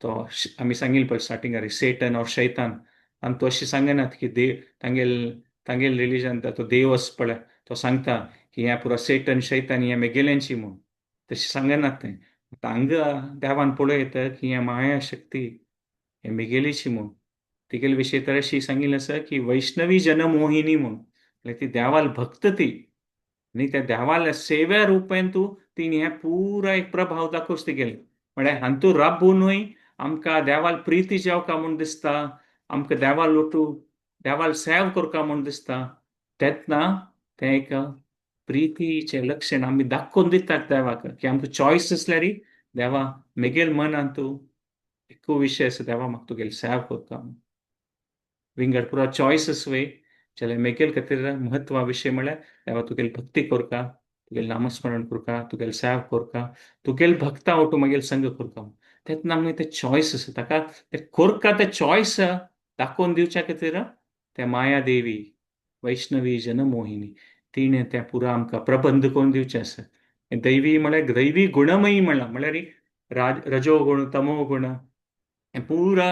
Speaker 1: तो आमी सांगिल्लें पळय स्टार्टिंगार सेटन ऑर शैतान, आनी तो अशें सांगनात की देव तांगेल तांगेल रिलिजन तो देव आसा पळय तो सांगता की हें पुरो सेटन शैतान हें मेगेल्यांची म्हूण, तशें सांगनात तें. आतां हांगा देवान पळयता की हें माया शक्ती हें मेगेलीची म्हूण. तिगेले विशय तर अशी सांगिल्लें आसा की वैष्णवी जनमोहिनी म्हूण, म्हळ्यार ती देवाल भक्त ती आनी त्या देवाल्या सेव्या रुपेन तूं तिणें हें पुरा एक प्रभाव दाखोवच तिगेले. म्हळ्यार हांतू राबूनय आमकां देवाल प्रिती जावका म्हूण दिसता, आमकां देवाल लोटू देवाल सेव करका म्हूण दिसता, तेन्ना तें एक प्रितीचें लक्षण आमी दाखोवन दितात देवाक की आमकां चॉयस आसल्यार देवा मेगेल मनांत तूं एकू विशय आसा देवा म्हाका तुगेली सेव करता. विंगड पुरा चॉयस वय जाल्यार मेगेल खातीर म्हत्वा विशय म्हळ्यार देवा तुगेली भक्ती करका, तुगेलें नामस्मरण करका, तुगेलें सेव करका, तुगेल भक्ता वटू मागीर संग करका. तेन्ना आमी ते चॉयस आसा ताका ते करका, ते चॉयस दाखोवन दिवच्या खातीर त्या माया देवी वैष्णवी जनमोहिनी तिणें तें पुरा आमकां प्रबंध करून दिवचें आसा. दैवी म्हळ्यार दैवी गुणमयी म्हणलां, म्हळ्यार राज रजोगुण तमोगुण हें पुरा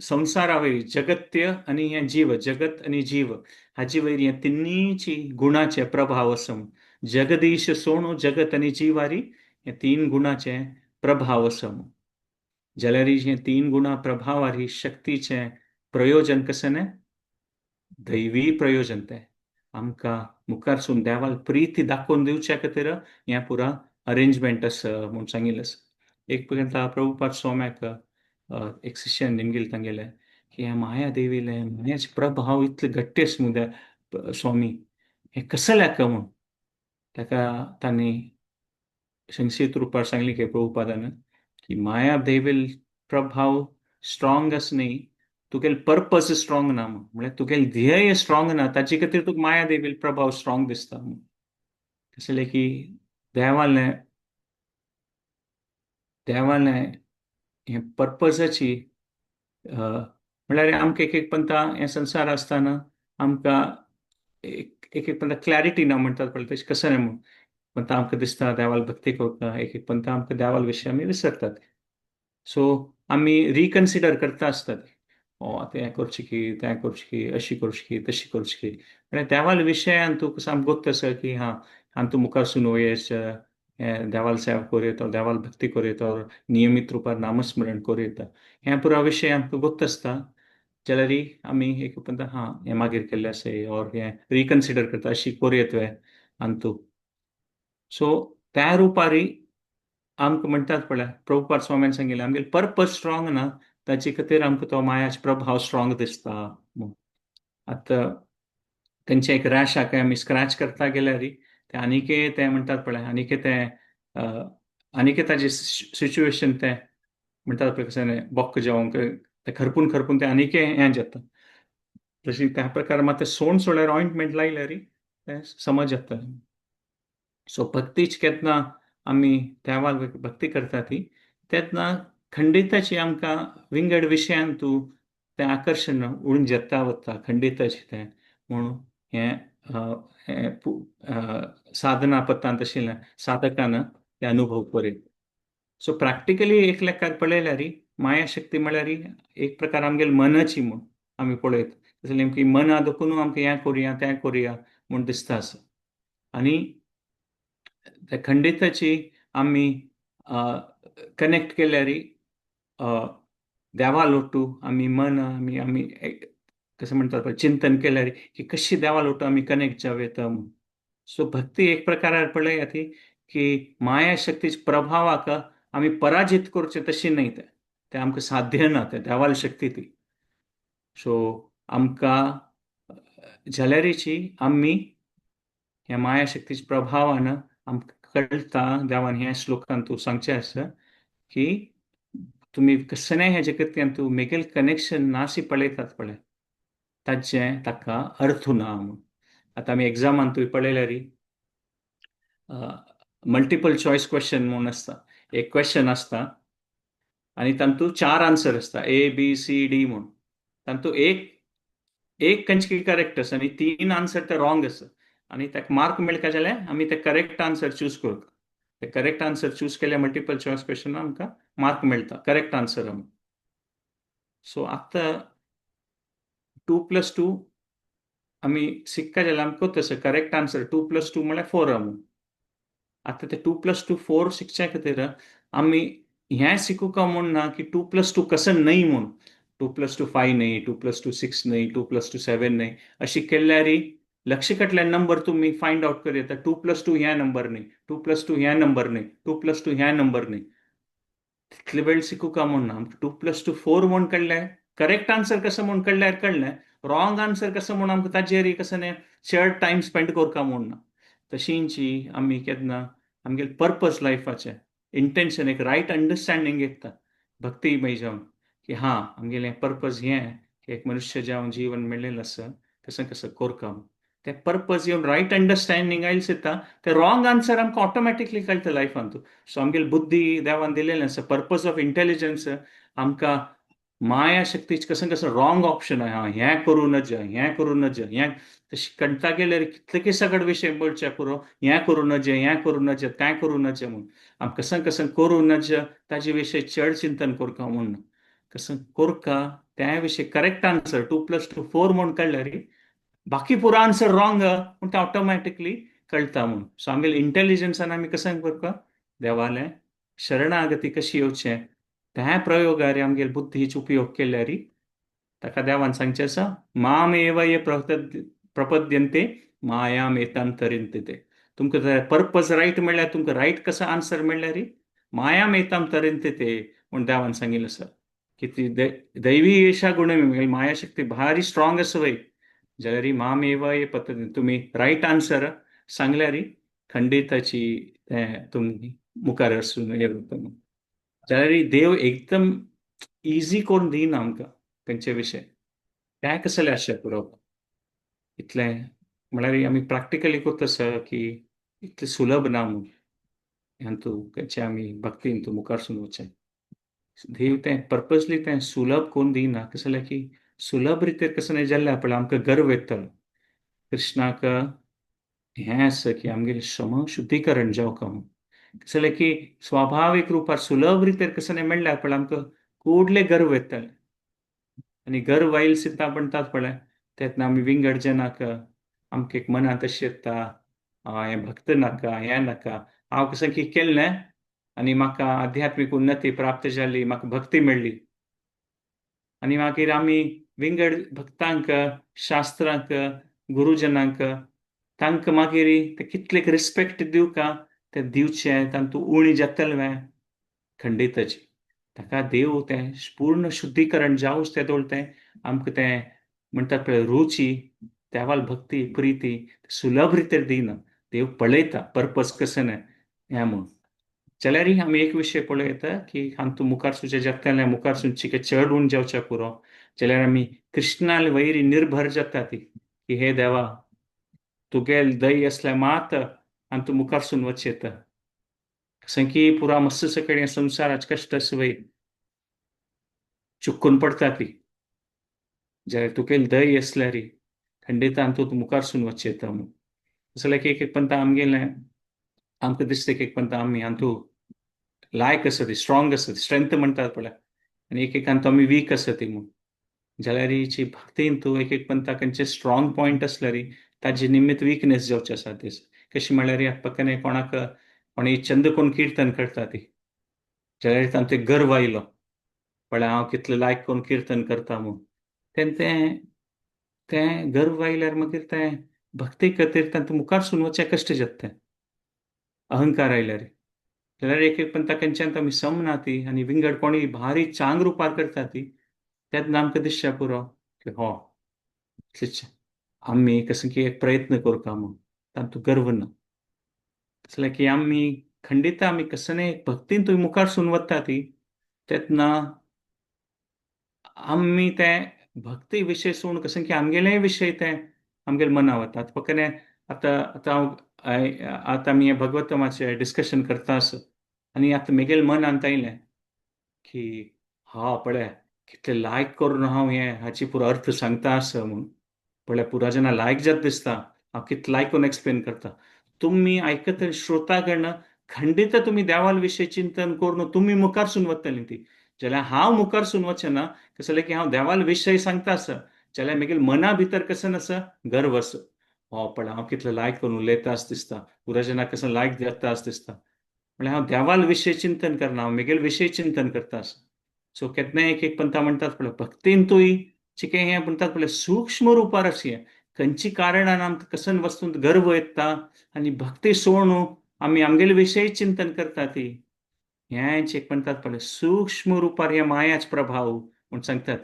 Speaker 1: संवसारा वयर जगत्य आनी हें जीव, जगत आनी जीव हाजे वयर हे तिन्नीची गुणाचे प्रभाव आसा. जगदीश सोणू जगत आनी जिवारी हे तीन गुणाचे प्रभाव आसा. जाल्यार हे तीन गुणा प्रभावार ही शक्तीचें प्रयोजन कशें न्ही, दैवी प्रयोजन तें आमकां मुखारसून देवाल प्रिती दाखोवन दिवच्या खातीर हें पुरा अरेंजमेंट आसा म्हूण सांगिल्लें आसा. एक पर्यंत प्रभुपाद स्वाम्याक एक शिष्यान निमगिल तांगेलें की ह्या माया देवीले मायाचे प्रभाव इतले घट्ट आसा म्हूण स्वामी, हें कसल्याक म्हूण. ताका तांणी संक्षिप्त रुपार सांगली की प्रभुपादान की माया देवील प्रभाव स्ट्रॉंग आसा न्ही, तुगेल पर्पज स्ट्रॉंग ना म्हूण, म्हळ्यार तुगेल ध्येय स्ट्रॉंग ना ताजे खातीर तुका माया देवील प्रभाव स्ट्रॉंग दिसता म्हूण. कसलें की देवालें देवालें हें पर्पजाची म्हळ्यार आमकां एक एक पंता हें संवसार आसतना आमकां एक एक पंता क्लॅरिटी ना म्हणटात पळय तशें कसं न्ही म्हूण. पंता आमकां दिसता देवाल भक्ती करता, एक एक पंता आमकां देवाल विशय आमी विसरतात. सो आमी रिकन्सिडर करता आसतात, ओ आतां हें करचें की तें करचें की अशी करचें की तशी करचें की, म्हळ्यार देवाल विशयान तूं कसो आमकां गोत्त आसा की हां आनी तूं मुखारसून वयस देवाल सेवा करूं येता, देवाल भक्ती करूं येता, नियमीत रुपार नामस्मरण करूं येता, हें पुरा विशय आमकां गोत्त आसता. जाल्यार आमी एक म्हणटा हां हें मागीर केल्लें आसा ऑर हें रिकन्सिडर करता अशी करूं तुवें आनी तूं सो त्या रुपारी आमकां म्हणटात पळय प्रभुपाद स्वामीन सांगिल्लें आमगेले पर्पज स्ट्रॉंग ना ताचे खातीर आमकां तो मायाचो प्रभाव स्ट्रॉंग दिसता. आतां खंयच्या एक रॅशाक आमी स्क्रॅच करता गेल्यार ते आनीके ते म्हणटात पळय आनीके ते आनीके ताजें सिच्युएशन तें म्हणटात पळय कशें बॉक्क जावंक ते खरपून खरपून ते आनीके हें जाता. तशी त्या प्रकार मात सोण सोळ्यार ऑयंटमेंट लायल्यार तें समज जाता. सो भक्तीच केन्ना आमी देवाक भक्ती करता ती तेन्ना खंडिताची आमकां विंगड विशयान तूं तें आकर्शण उडून जाता वता खंडिताचें तें म्हणून हें साधना पत्तान तशें साधकान ते अनुभव करीत. सो प्रॅक्टिकली एक लेखार पळयल्यार माया शक्ती म्हळ्यार एक प्रकार आमगेले मनाची म्हूण आमी पळयत तशें नेमकी मना दुखून आमकां हें करुया तें करुया म्हूण दिसता आसा. आनी त्या खंडिताची आमी कनेक्ट केल्यार देवा लोटू आमी मन आमी आमी कसं म्हणतात चिंतन केल्यार की कशी देवा लोटू आमी कनेक्ट जावं येता म्हूण. सो भक्ती एक प्रकारार पळया ती की माया शक्तीच्या प्रभावाक आमी पराजित करचें तशी न्हय तें तें आमकां साध्य ना तें देवाली शक्ती ती. सो आमकां जाल्यारीची आमी ह्या माया शक्तीच्या प्रभावान आमकां कळटा देवान ह्या श्लोकान तूं सांगचें आसा की तुमी कसलें ह्या जगत्यान तूं मेगेल कनेक्शन नासी पळयतात पळय ताचें ताका अर्थ ना म्हूण. आतां आमी एग्जामान तुवें पळयल्यार मल्टिपल चॉयस क्वेश्चन म्हूण आसता. एक क्वेश्चन आसता आनी तातूंत चार आन्सर आसता ए बी सी डी म्हूण. तातूंत एक एक खंयची करेक्ट आसा आनी तीन आन्सर ते रॉंग आसा आनी ताका मार्क मेळटा जाल्यार आमी ते करेक्ट आन्सर चूज करता. ते करेक्ट आन्सर चूज केल्यार मल्टिपल चॉयस क्वेश्चन आमकां मार्क मेळटा करेक्ट आन्सर म्हूण. सो आतां 2 + 2 आमी शिकता जाल्यार आमकां तशें करेक्ट आन्सर 2 + 2 म्हळ्यार 4 म्हूण. आतां ते 2 + 2 4 शिकच्या खातीर आमी हें शिकूंक म्हूण ना की 2 + 2 कसं न्हय म्हूण. 2 + 2 5 न्हय, 2 + 2 6 न्हय, 2 + 2 7 न्हय अशी केल्यार लक्ष कटले नंबर तुमी फायंड आवट करूं येता. 2 + 2 ह्या नंबर न्हय, 2 + 2 ह्या नंबर न्हय, 2 + 2 ह्या नंबर न्हय. तितले वेळ शिकूंक म्हूण ना. आमकां 2 + 2 4 म्हूण कळ्ळें करेक्ट आन्सर कसो म्हूण कळ्ळ्यार कळ्ळें रॉंग आन्सर कसो म्हूण आमकां ताजेर कसं न्हय चड टायम स्पेंड करता म्हूण ना. तशींची आमी केन्ना आमगेले पर्पज लायफाचें इंटेन्शन एक रायट अंडरस्टँडींग येता भक्तिमय जावन की हां आमगेलें पर्पज हें की एक मनुष्य जावन जीवन मेळ्ळेलें आसा कसं कसं करता म्हूण. तें पर्पज येवन रायट अंडरस्टँडींग आयलें सुद्दां तें रॉंग आन्सर आमकां ऑटोमॅटिकली कळटा लायफांत. सो आमगेली बुद्धी देवान दिलेलें आसा पर्पज ऑफ इंटेलिजन्स आमकां माया शक्तीचें कसं कसं रॉंग ऑप्शन आहा हें करूं नज हें करूं नज हें तशें कणता गेल्यार कितले सगळे विशय बोलचे पुरो हें करूं नज हें करूं नज तें करूं नज म्हूण. आम कसं कसं करूं नज ताजे विशय चड चिंतन करता म्हूण कसं करका त्या विशय करेक्ट आन्सर 2 + 2 4 म्हूण कळ्ळ्यार बाकी पुरो आन्सर रॉंग म्हूण तें ऑटोमॅटिकली कळटा म्हूण. सो आमगेले इंटेलिजन्सान आमी कसं करता देवालें शरणागती कशी येवचें त्या प्रयोगार आमगेले बुद्धीचो उपयोग केल्यार ताका देवान सांगचें आसा मामेव ये प्रपद्यन्ते मायाम एतां तरन्ति ते. तुमकां पर्पज रायट मेळ्ळ्यार तुमकां रायट कसो आन्सर मेळ्ळ्यार मायाम एतां तरन्ति ते म्हूण देवान सांगिल्लें आसा की ती दैवी एषा गुण माया शक्ती भारी स्ट्रॉंग आसा वय जाल्यार मामेव ये पद्यन्ते तुमी रायट आन्सर सांगल्यार खंडिताची तें तुमी मुखार वचून हें जाता. जाल्यार देव एकदम इजी करून दिना आमकां खंयचे विशय तें कसलें आशा पुरो इतलें म्हळ्यार आमी प्रॅक्टिकली करता आसा की इतलें सुलभ ना म्हूण हातूंत खंयचे आमी भक्तीन तूं मुखार सून वचचें. देव तें पर्पजली तें सुलभ करून दिना कशें जाल्यार की सुलभ रितीर कसं न्हय जाल्यार पळय आमकां गर्व येतलो कृष्णाक हें आसा की आमगेलें श्रम शुद्धीकरण जावंक म्हूण. कशें जाल्यार की स्वाभावीक रुपार सुलभ रितीर कसं न्हय मेळ्ळ्यार पळय आमकां कुडले गर्व येतले आनी गर्व आयल सुद्दां म्हणटात पळय तेन्ना आमी विंगड जनाक आमकां एक मनांत अशें येता हें भक्त नाका हें नाका हांव कसं की केल्लें आनी म्हाका आध्यात्मीक उन्नती प्राप्त जाली म्हाका भक्ती मेळ्ळी आनी मागीर आमी विंगड भक्तांक, शास्त्रांक, गुरुजनांक तांकां मागीर ते कितले रिस्पेक्ट दिवका ते दिवचे, तांतू उणी जातले खंडितची. ताका देव तें पूर्ण शुद्धीकरण जावच ते दोळ तें आमकां तें म्हणटात पळय रुची, देवाल भक्ती प्रिती सुलभ रितीर दिना. देव पळयता पर्पज कसं न्हय हें म्हूण. जाल्यार आमी एक विशय पळयता की आमकां मुखार सुचें जातलें, मुखार सुनची चड उण जावच्या पुरो. जाल्यार आमी कृष्णाल वैरी निर्भर जाता ती की हे देवा तुगेल दही असल्या मात आनी तूं मुखारसून वचयता. कसं की पुरा मस्त सगळे संवसाराच कश्ट वय चुकून पडटा ती. जाल्यार तुगेल दही असल्यार खंडितान तूं मुखारसून वचयता म्हूण. जाल्यार एक एक पंता आमगेलें आमकां दिसता एक एक पंता आमी आमतू लायक आसा ती, स्ट्रॉंग आसा ती, स्ट्रेंथ म्हणटात पळय, आनी एक एकान तो आमी वीक आसा ती म्हूण. जाल्यार हिची भक्तीन तूं एक एक पंता खंयचे स्ट्रॉंग पॉयंट आसल्यार ताजे निमित्त विकनेस जावचे आसा ते. कशी म्हणल्यार पक्कने कोणाक कोणी चंद कोण किर्तन करता ती, जाल्यार तांचो गर्व आयलो पळय हांव कितले लायक कोण किर्तन करता म्हूण. तेन्ना तें तें गर्व आयल्यार मागीर तें भक्ती खातीर तांकां मुखार सून वचचें कश्ट जाता तें अहंकार आयल्यार. जाल्यार एक एक पण तांच्यान आमी समना ती आनी विंगड कोणी भारी चांग रुपार करता ती, तेन्ना आमकां दिसचें पुरो की हो आमी कसं की एक प्रयत्न करता म्हूण, तातूंत गर्व ना. जाल्यार की आमी खंडित आमी कसने भक्तीन तुमी मुखार सून वता ती, तेन्ना आमी तें भक्ती विशय सोडून कसं की आमगेलेय विशय तें आमगेले मना वतात. फक्त आतां आतां हांव आतां आमी हें भगवतमाचें डिस्कशन करता आसा आनी आतां म्हगेले मनांत आयलें की हा पळय कितले लायक करून हांव हें हाची पुरो अर्थ सांगता आसा म्हूण. पळय पुरा जेन्ना लायक जाता दिसता हांव कितले लायक करून एक्सप्लेन करता. तुमी आयकत श्रोतागण खंडित तुमी देवाल विशय चिंतन करून तुमी मुखारसून वतली ती. जाल्यार हांव मुखारसून वचना कसलें की हांव देवाल विशय सांगता आसा, जाल्यार म्हगेले मना भितर कसं आसा गर्व आसा. हो पळय हांव कितले लायक करून उलयता आसा दिसता, पुरा जेन्ना कसं लायक जाता आसा दिसता, म्हणल्यार हांव देवाल विशय चिंतन करना, हांव म्हगेले विशय चिंतन करता आसा. सो केन्नाय एक एक पंथा म्हणटात पळय भक्तींतूय चिकें हें म्हणटात पळय सूक्ष्म रुपार अशी खंयची कारणान आमकां कसन वस्तूंत गर्व येता आनी भक्ती सोडून आमी आमगेले विशय चिंतन करता ती, हेंच एक म्हणटात पळय सूक्ष्म रुपार हे मायाच प्रभाव म्हूण सांगतात.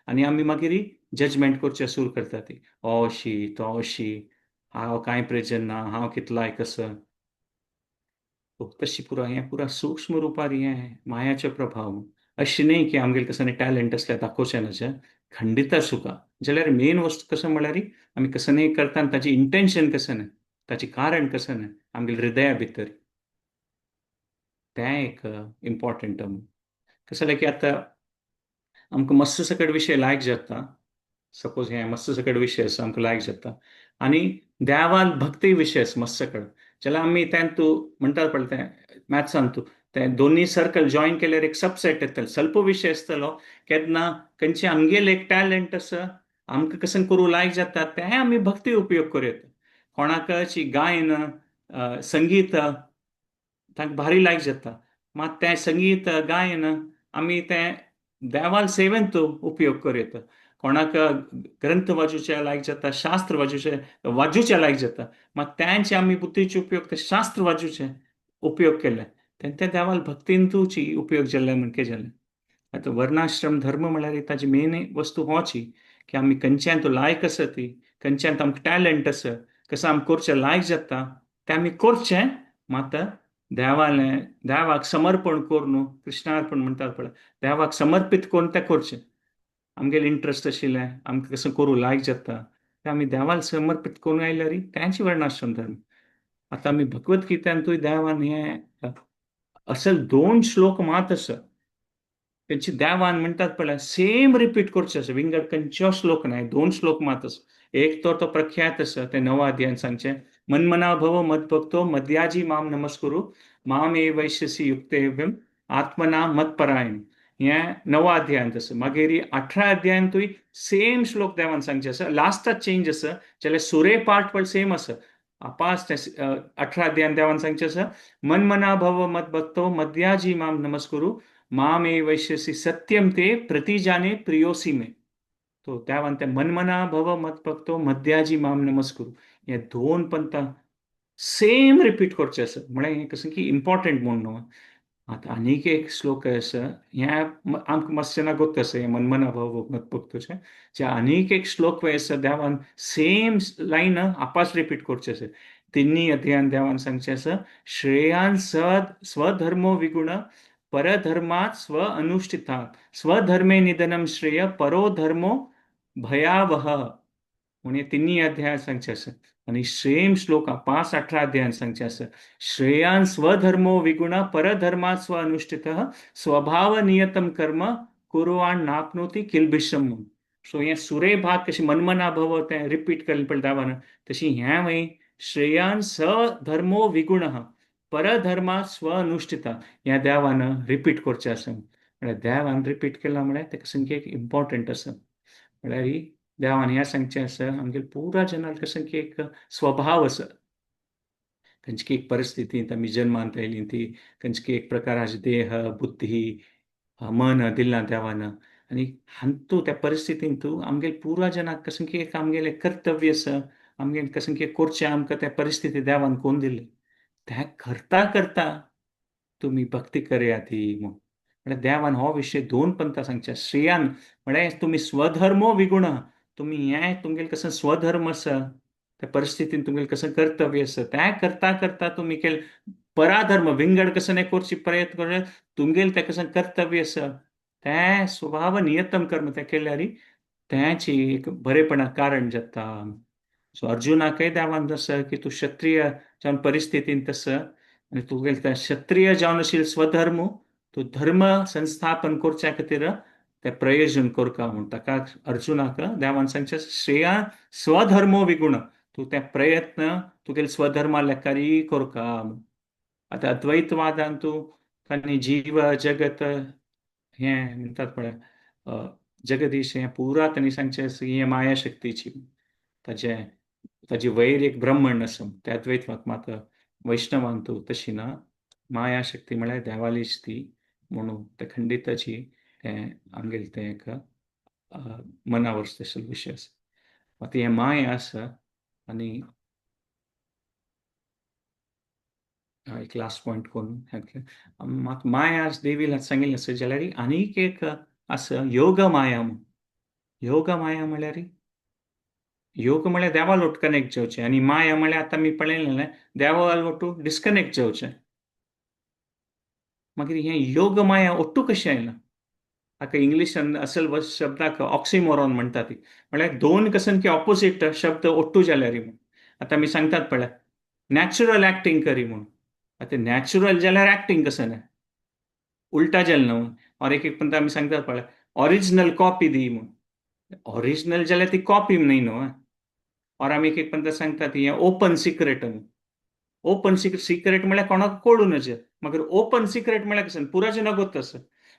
Speaker 1: आनी आमी मागीर जजमेंट करचें सुरू करता ती, अशी तो अशी, हांव कांय प्रयोजन ना, हांव कितलो लायक आसा. तशी पुरा हें पुरा सूक्ष्म रुपार हें मायाचे प्रभाव. अशें न्हय की आमगेले कसलें टॅलंट आसल्यार दाखोवचें न्हय, खंडित सुखा. जाल्यार मेन वस्तू कसं म्हणल्यार आमी कसं न्हय करता आनी ताचें इंटेन्शन कसं न्हय, ताचें कारण कसं न्हय आमगेले हृदया भितर, तें एक इम्पॉर्टंट. कसं जालें की आतां आमकां मस्त सकट विशय लायक जाता, सपोज हें मस्त सकट विशय आसा आमकां लायक जाता आनी देवाल भक्ती विशय आसा मस्त सकट, जाल्यार आमी तें तूं म्हणटात पळय तें मॅथ्सान तूं तें दोनी सर्कल जॉयन केल्यार एक सबसेट येतलो, स्वल्प विशय आसतलो. केन्ना खंयचे आमगेले एक टॅलंट आसा आमकां कसं करूं लायक जाता तें आमी भक्ती उपयोग करूं येता. कोणाकची गायन संगीत तांकां भारी लायक जाता, मात तें संगीत गायन आमी तें देवाल सेवेंत उपयोग करूं येता. कोणाक ग्रंथ वाजूचे लायक जाता, शास्त्र वाजूचे वाजूचे लायक जाता, मात तेंचे आमी बुद्धीचे उपयोग ते शास्त्र वाजूचे उपयोग केले तें देवाल भक्तींतूची उपयोग जाल्ले म्हण कितें जालें. आतां वर्णाश्रम धर्म म्हणल्यार ताजी मेन वस्तू होची की आमी खंयच्यान तो लायक आसा ती, खंयच्यान आमकां टॅलंट आसा, कसो आमकां करचें लायक जाता तें आमी करचें, मात देवालें देवाक समर्पण करून, कृष्णार्पण म्हणटात पळय, देवाक समर्पीत करून तें करचें. आमगेलें इंट्रस्ट आशिल्लें आमकां कसो करूं लायक जाता तें आमी देवाक समर्पीत करून आयल्यार तेंच वर्णाश्रम धर्म. आतां आमी भगवत गीतांतूय देवान हें असल दोन श्लोक मात आसा तेंची देवान म्हणटात पळय सेम रिपीट करचें आसा, विंगड खंयचो श्लोक ना, दोन श्लोक मात आसा. एक तर तो प्रख्यात आसा ते नवा अध्यायान सांगचें, मनमना भव मद्भक्तो मद्याजी माम नमस्कुरु माम ए वैश्यसी युक्तेव्यम आत्मना मत्परायण, हें नवा अध्यायांत आसा. मागीर 18 अध्यायांतूय सेम श्लोक देवान सांगचें आसा, लास्टाक चेंज आसा, जाल्यार सुरे पार्ट पळय सेम आसा. पास 18 अध्यायान देवान सांगचें आसा, मनमना भव मद्भक्तो मद्याजी माम नमस्कुरु माम ए वैश्यसी सत्यम ते प्रतिजाने प्रियोसी में. तो देवान तें मनमना भव मत भक्तो मध्याजी माम नमस्कुरु हे दोन पंथा सेम रिपीट करचें आसा. म्हळ्यार हें कसं की इम्पॉर्टंट म्हूण न्हू. आतां आनीक एक श्लोक आसा, हें आमकां मातशें ना गोत्त आसा, हें मनमना भव मत भक्तोचें. जे आनीक एक श्लोक आसा, देवान सेम लायन आपास रिपीट करचें आसा. तिन्ही अध्यायान देवान सांगचें आसा, श्रेयान स्वधर्मो विगुण परधर्मात् स्व अनुष्ठितात् स्वधर्मे निधनम श्रेय परो धर्मो भयावह म्हूण हे तिन्ही अध्याय सांगचें आसा. आनी सेम श्लोक 5-18 अध्यायान सांगचें आसा, श्रेयान स्वधर्मो विगुण परधर्मात् स्व अनुष्ठितः स्वभाव नियतम कर्म कुर्वाण नाप्नोति किल्बिषम म्हूण. सो हें सुरे भाग कशें मनमना भव तें रिपीट केलें पळय देवान, तशी हें वय श्रेयान स्वधर्मो विगुण परधर्मात् स्व अनुष्ठिता ह्या देवान रिपीट करचें आसा. म्हळ्यार देवान रिपीट केलां म्हळ्यार तेका सामकें एक इम्पॉर्टंट आसा. म्हळ्यार ही देवान हें सांगचें आसा, आमगेले पुरा जनाक कसं की एक स्वभाव आसा, खंयची एक परिस्थितींत आमी जन्मांत आयलीं ती खंयची एक प्रकाराचे देह बुद्धी मन दिलां देवान, आनी हातूंत त्या परिस्थितींत आमगेले पुरा जनाक कसं की एक आमगेलें कर्तव्य आसा, आमगेलें कसं की करचें आमकां त्या परिस्थिती देवान कोन्न दिलें, तें करता करता तुमी भक्ती करया ती म्हूण. म्हळ्यार देवान हो विशय दोन पंथा सांगचे. श्रेयान म्हळ्यार तुमी स्वधर्मो विगुण, तुमी हें तुमगेलें कसं स्वधर्म आसा त्या परिस्थितीन तुमगेलें कसं कर्तव्य आसा तें करता करता तुमी केल पराधर्म विंगड कसं नाही करची प्रयत्न कर, तुमगेलें तें कसं कर्तव्य आसा तें स्वभाव नियतम कर्म तें केल्यार तेंची एक बरेपणा कारण जाता. सो अर्जुनाकय देवान जसं की तूं क्षत्रिय जावन परिस्थितीन तसं आनी तुगेलें तें क्षत्रिय जावन आशिल्लें स्वधर्म तूं धर्म संस्थापन करच्या खातीर तें प्रयोजन करका म्हूण ताका अर्जुनाक देवान सांगचें, श्रेया स्वधर्मो विगुण, तूं तें प्रयत्न तुगेले स्वधर्मा लेखारी करका. आतां अद्वैतवादान तूं आनी जीव जगत हें म्हणटात पळय जगदीश हें पुरा तांणी सांगचें हें माया शक्तीची, ताजें ताजी वैर एक ब्रह्मण आसा. त्या अद्वैतवाद मात वैष्णवान तूं तशी ना, माया शक्ती म्हळ्यार देवालीच ती म्हणून ते खंडिताची तें आमगेलें तें एक मनावर स्पेशल विशय आसा. आतां हें माया आसा आनी एक लास्ट पॉयंट करून मात माया देवीला सांगिल्लें आसा जाल्यार आनीक एक आसा योग माया म्हूण. योग माया म्हळ्यार योग म्हळ्यार देवा लोट कनेक्ट जावचें आनी माया म्हळ्यार आतां आमी पळयलें देवा लोटू डिस्कनेक्ट जावचें. मागीर हें योग माया ओट्टू कशें आयलां? हाका इंग्लिशान असल शब्दाक ऑक्सिमोरॉन म्हणटा ती, म्हळ्यार दोन कसन की ऑपोजीट शब्द ओट्टू जाल्यार म्हूण. आतां आमी सांगतात पळय नॅचरल एक्टींग करी म्हूण. आतां नॅचरल जाल्यार एक्टींग कसं ना, उल्टा जालें न्हू. और एक एक पण आमी सांगतात पळय ऑरिजिनल कॉपी दी म्हूण, ऑरिजिनल जाल्यार ती कॉपी न्हय न्हू. और आमी एक एक पण सांगतात हें ओपन सिक्रेट म्हूण. ओपन सिक्रेट म्हळ्यार कोणाक कळूं नजे, मागीर ओपन सिक्रेट म्हळ्यार कशें पुराचें नगोत आसा.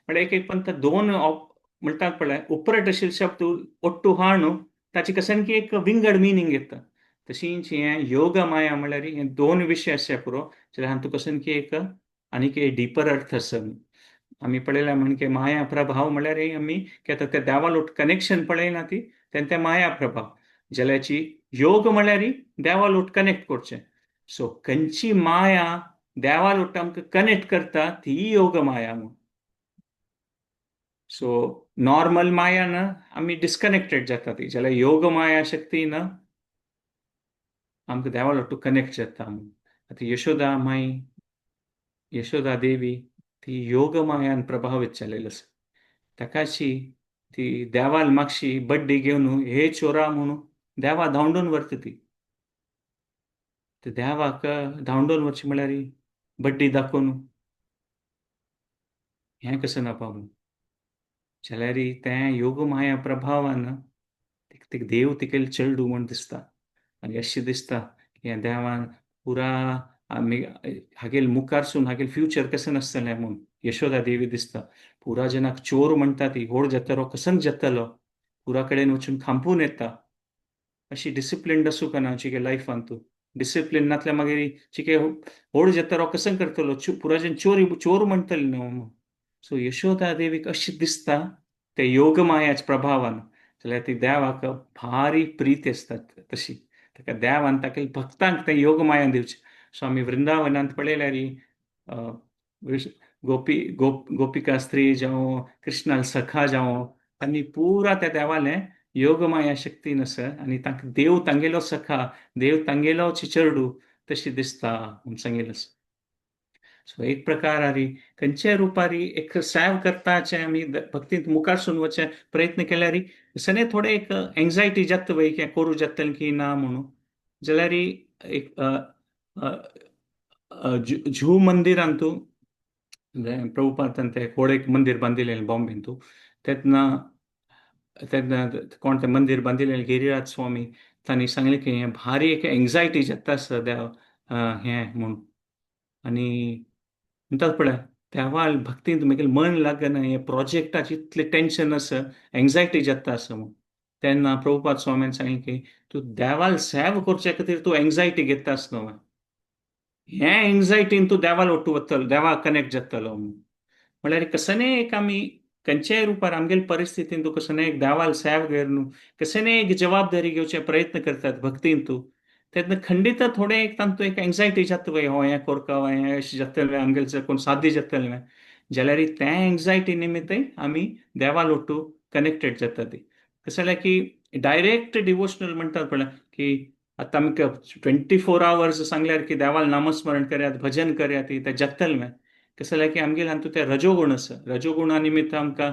Speaker 1: म्हळ्यार एक एक पण दोन म्हणटात पळय उपरट अशे शब्द ओट्टू हा न्हू, ताचे कशें की एक विंगड मिनींग येता. तशीच हें योग माया म्हळ्यार हे दोन विशय आसा पुरो, जाल्यार हातूंत कशें की एक आनीक एक डिपर अर्थ आसा. आमी पळयला म्हण की माया प्रभाव म्हळ्यार आमी की आतां त्या देवा लोट कनेक्शन पळयना ती तेन्ना तें माया प्रभाव जाल्याची योग म्हळ्यार देवा लोट कनेक्ट करचें. सो खंयची माया देवा लोट आमकां कनेक्ट करता ती योग माया म्हूण. सो नॉर्मल माया ना आमी डिस्कनेक्टेड जाता ती, जाल्यार योग माया शक्ती ना आमकां देवा लोटू कनेक्ट जाता म्हूण. आतां यशोदा माई, यशोदा देवी ती योग मायान प्रभावीत जालेली आसा. ताकाशी ती देवाल मागशी बड्डी घेवन हे चोरा म्हणून देवा धांवडून व्हरता ती. देवाक धांवडून व्हरची म्हळ्यार बड्डी दाखोवन हें कसं ना पावूं जाल्यार तें योग माया प्रभावान देव तिकेल चेडूं म्हूण दिसता. आनी अशें दिसता की देवान पुरा आमी हागेल मुखारसून हागेल फ्युचर कशें नासतलें म्हूण यशोदा देवी दिसता. पुरा जनाक चोर म्हणटा ती, व्हड जातलो कसंक जातलो, पुरा कडेन वचून खांपून येता. अशी डिसिप्लिन्ड आसूं ना चिके लायफान तूं डिसिप्लीन नासल्यार मागीर चिके व्हड जातलो कसं करतलो, पुरा जन चोरी चोर म्हणटले न्हू. सो यशोदा देवीक अशें दिसता ते योगमायाच्या प्रभावान. जाल्यार ती देवाक भारी प्रीती आसतात तशी. ताका देवान ताका भक्तांक तें योगमाया दिवचें. सो आमी वृंदावनांत पळयल्यार गोपी गोपिका स्त्री जावं, कृष्णाल सखा जावं, तांणी पुरा त्या देवालें योगमाया शक्ती आसा आनी तांकां देव तांगेलो सखा, देव तांगेलो चिचरडू तशी दिसता म्हूण सांगिल्लें आसा. सो एक प्रकारारी खंयच्याय रुपारी एक सेव करताचे आमी भक्तींत मुखार सून वचचे प्रयत्न केल्यार सने थोडे एक एंग्जायटी जाता वय की करूं जातलें की ना म्हणून. जाल्यार एक जू मंदिरांतू प्रभुपादान ते व्हड एक मंदीर बांदिल्लें बॉम्बेंतू, तेन्ना तेन्ना कोण तें मंदीर बांदिल्लें गिरिराज स्वामी, तांणी सांगलें की हें भारी एक एंग्जायटी जाता आसा देव हें म्हूण. आनी म्हणटात पळय देवाल भक्तींत मागीर मन लागना, हे प्रोजेक्टाची इतलें टेंशन आसा, एंग्जायटी जाता आसा म्हूण. तेन्ना प्रभुपाद स्वामीन सांगलें की तूं देवाल सेव करचे खातीर तूं एंग्जायटी घेता आसलो, हे एंग्जायटीन तूं देवाल ओट्टू वतलो, देवाक कनेक्ट जातलो म्हूण. म्हणल्यार कसने एक आमी खंयच्याय रुपार आमगेले परिस्थितीन तूं कसने एक देवाल सेव घेवन कसने एक जबाबदारी घेवचे प्रयत्न करतात भक्तीन तूं, तेन्ना खंडीत थोडें एक तांतूं एक एंग्जायटी जाता वय, हो हें करका हें अशें जातलें आमगेलें कोण साध्य जातलें, जाल्यार त्या एंग्जायटी निमित्तय आमी देवाल ओट्टू कनेक्टेड जाता ती. कशें जाल्यार की डायरेक्ट डिवोशनल म्हणटात पळय की आतां आमकां 24 आवर्स सांगल्यार की देवाल नामस्मरण करात, भजन करात, तें जातलें. कशें जाल्यार की आमगेले हातूंत ते रजोगुण आसा, रजोगुणा निमित्त आमकां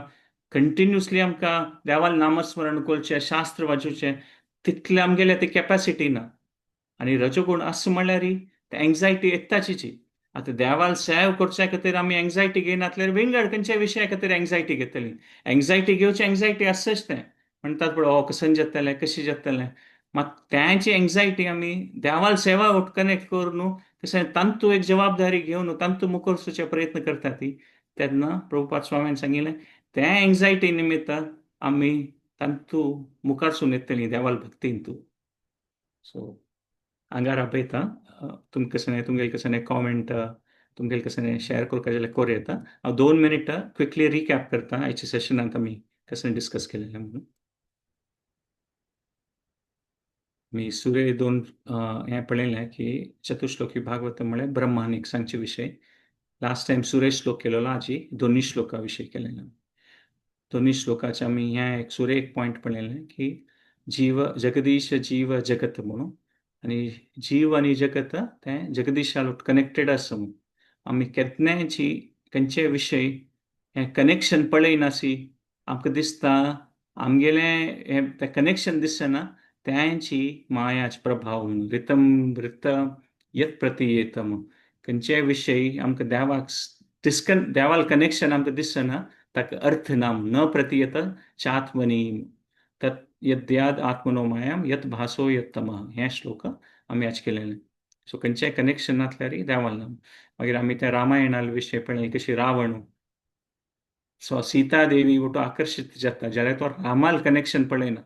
Speaker 1: कंटिन्युअसली आमकां देवाल नामस्मरण करचें, शास्त्र वाचूचें तितलें आमगेलें ती कॅपॅसिटी ना. आनी रजोगुण आसा म्हणल्यार ते एंग्जायटी येताची. आतां देवाल सेव करच्या खातीर आमी एंग्जायटी घेयनातल्यार विंगड खंयच्या विशया खातीर एंग्जायटी घेतली. एंग्जायटी घेवची एंग्जायटी आसच तें म्हणटात पळय हो कशें जातलें कशें जातलें, मात त्याची एंग्जायटी आमी देवाल सेवा कनेक्ट करून तशें तांतू एक जबाबदारी घेवन तांतू मुखार वचचे प्रयत्न करता ती. तेन्ना प्रभुपाद स्वामीन सांगिल्लें त्या एंग्जायटी निमित्त आमी तांतू मुखार सून येतली देवाल भक्तीन तूं. सो हांगार आपयता तुमकां कशें तुमगेले कशें कॉमेंट तुमगेले कशें शेअर करपाक जाल्यार करूं येता. हांव 2 मिनटां क्विकली रिकॅप करता आयच्या सेशनांत आमी कशें डिस्कस केलेलें म्हणून. मी सुरे 2 हें पळयलें की चतुश्लोकी भागवत म्हळ्यार ब्रह्मानीक सांगचे विशय. लास्ट टायम सुरे श्लोक केलेलो, आजी दोन्ही श्लोका विशय केलेलो. दोन्ही श्लोकाचे आमी हें एक सुरे एक पॉयंट पळयलें की जीव जगदीश जीव जगत म्हणून, आनी जीव आनी जगत तें जगदीशा कनेक्टेड आसा म्हणून. आमी केन्नायची खंयचे विशय हें कनेक्शन पळयनासी आमकां दिसता आमगेलें हें तें कनेक्शन दिसना, त्यांची मायाच प्रभाव म्हणून रितम रित यत प्रतियेत म्हणून. खंयच्याय विशय आमकां देवाक देवाल कनेक्शन आमकां दिसना ताका अर्थ ना, न प्रतियत चात्मनी तत् यद्याद आत्मनो मायाम यत भासो यत तमः, हें श्लोक आमी आज केलेलें. सो खंयच्याय कनेक्शन नासल्यार देवाल ना. मागीर आमी त्या रामायणाल विशय पळयलें कशी रावण सो सीता देवी वटो आकर्शीत जाता जाल्यार तो रामाल कनेक्शन पळयना.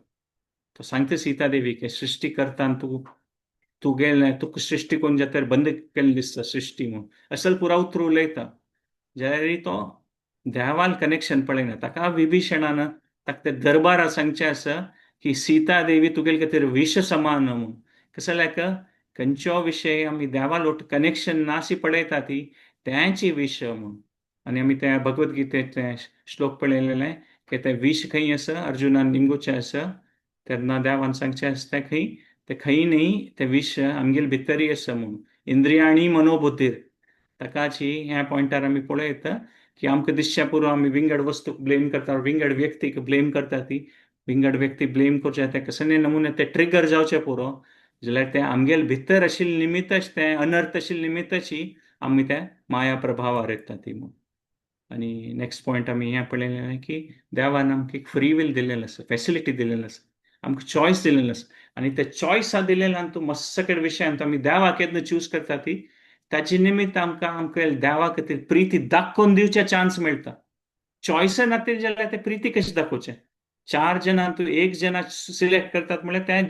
Speaker 1: तो सांगता सीता देवी की सृष्टी करता तूं तूं गेलें तुका सृष्टी कोण जाता बंद केल्लें दिसता सृष्टी म्हूण असल पुरा उतर उलयता, जाल्यार तो देवाल कनेक्शन पळयना. ताका विभीषणान ताका ते दरबारा सांगचें आसा की सीता देवी तुगेले खातीर विष समान म्हूण. कशें जाल्यार खंयचो विशय आमी देवाल कनेक्शन नासी पळयता ती त्यांची विष म्हूण. आनी आमी त्या भगवद्गीतेचें श्लोक पळयलेलें की तें विष खंय आसा अर्जुनान निमगुचें आसा, तेन्ना देवान सांगचें आसता खंय तें खंय न्ही तें विष आमगेले भितरय आसा म्हूण. इंद्रियांनी मनोबुद्धीर ताकाची ह्या पॉयंटार आमी पळयता की आमकां दिसचें पुरो आमी विंगड वस्तूक ब्लेम करता, विंगड व्यक्तीक ब्लेम करता, ती विंगड व्यक्ती ब्लेम करचे तें कसले नमुने ते ट्रिगर जावचें पुरो जाल्यार तें आमगेले भितर आशिल्लें निमित्तच तें अनर्थ आशिल्लें निमित्तची आमी त्या माया प्रभावार येता ती म्हूण. आनी नेक्स्ट पॉयंट आमी हें पळयलें की देवान आमकां एक फ्री will दिलेलें आसा, फेसिलिटी दिलेलें आसा, आमकां चॉयस दिलेलें आसा. आनी ते चॉयसा दिलेल्यान तूं मस्त कडेन विशयान आमी देवाक केन्ना चूज करता ती ताचे निमित्त आमकां आमकां देवा खातीर प्रिती दाखोवन दिवचे चान्स मेळटा. चॉयस नातील जाल्यार ते प्रिती कशी दाखोवचें? 4 जाणां तूं एक जना सिलेक्ट करतात म्हळ्यार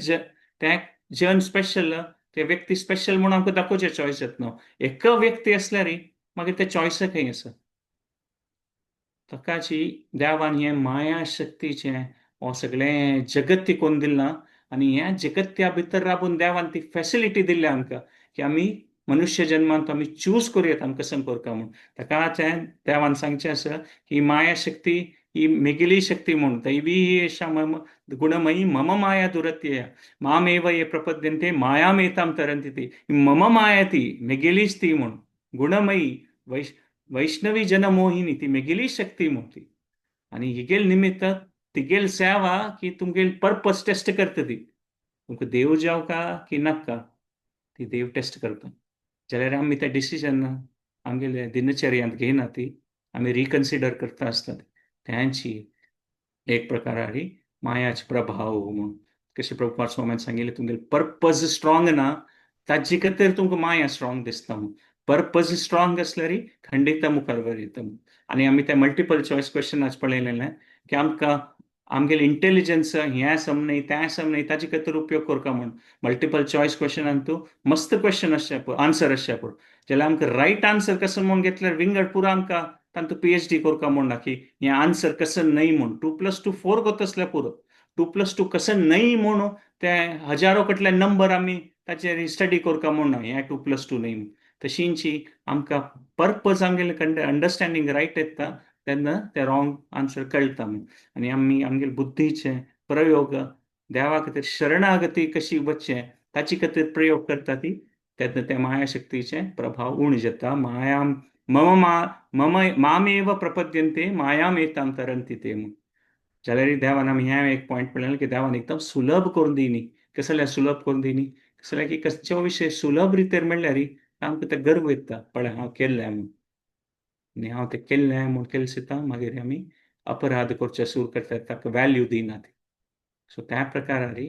Speaker 1: तें जन स्पेशल, ते व्यक्ती स्पेशल म्हणून आमकां दाखोवचें चॉयस येत न्हू. एक व्यक्ती आसल्यार मागीर ते चॉयस खंय आसा? ताकाची देवान हें माया शक्तीचें हो सगळें जगत ती कोन्न दिलां आनी ह्या जगत्या भितर राबून देवान ती फॅसिलिटी दिल्ल्या आमकां की आमी मनुष्य जन्मांत आमी चूज करूं येता आमकां कसं करता म्हूण. ताका देवान सांगचें आसा ही माया शक्ती ही मेगेली शक्ती म्हूण, दैवी एषा मम गुणमयी मम माया दुरत्यया मामेव ये प्रपद्यन्ते मायामेतां तरन्ति ती. मम माया ती मेगेलीच ती म्हूण, गुणमयी वैष्णवी जनमोहिनी ती मेगेली शक्ती म्हूण ती. आनी हिगेल निमित्त तिगेल सेवा की तुमगेल पर्पस टेस्ट करता ती, तुमकां देव जावं का की नाका ती देव टेस्ट करता. जाल्यार आमी ते डिसिजन आमगेले दिनचर्यांत घेयना, ती आमी रिकन्सिडर करता आसतात. त्यांची एक प्रकारारी मायाच प्रभाव म्हूण. कशें प्रभुपाद स्वाम्यान सांगिल्लें, तुमगेले पर्पज स्ट्रॉंग ना ताजे खातीर तुमकां माया स्ट्रॉंग दिसता म्हूण. पर्पज स्ट्रॉंग आसल्यार खंडीत मुखार वयता. आनी आमी ते मल्टिपल चॉयस क्वेश्चन आज पळयलेलें की आमकां आमगेले इंटेलिजन्स हें सम न्हय तें सम न्हय ताजे खातीर उपयोग करता म्हूण. मल्टिपल चॉयस क्वेश्चनान तूं मस्त क्वेश्चन आसचें पळय, आन्सर आसचें पळय, जाल्यार आमकां रायट आन्सर कसो म्हूण घेतल्यार विंगड पुरो आमकां तांतू PhD करता म्हूण ना की हें आन्सर कसं न्हय म्हूण. 2 + 2 4 कोत्ता आसल्यार पुरो, 2 + 2 कसं न्हय म्हूण ते हजारो कडले नंबर आमी ताचेर स्टडी करता म्हूण ना, हें 2 + 2 न्हय म्हूण. तशींची आमकां पर्पज आमगेले अंडरस्टँडींग रायट येता तेन्ना ते रॉंग आन्सर कळटा म्हूण. आनी आमी आमगेले बुद्धीचे प्रयोग देवा खातीर शरणागती कशी वचचें ताचे खातीर प्रयोग करता ती, तेन्ना त्या मायाशक्तीचे प्रभाव उण जाता. माया मम मम मामेव प्रपद्यन्ते मायामेतां तरन्ति ते म्हूण. जाल्यार देवान आमी हें एक पॉयंट पळयलें की देवान एकदम सुलभ करून दिनी. कसल्यार सुलभ करून दिनी, कसल्यार की कसचो विशय सुलभ रितीर म्हणल्यार आमकां तें गर्व येता, पळय हांव केल्लें म्हूण. आनी हांव तें केल्लें म्हूण केलें सुद्दां मागीर आमी अपराध करचे सुरू करतात, ताका वॅल्यू दिनात. सो त्या प्रकारारी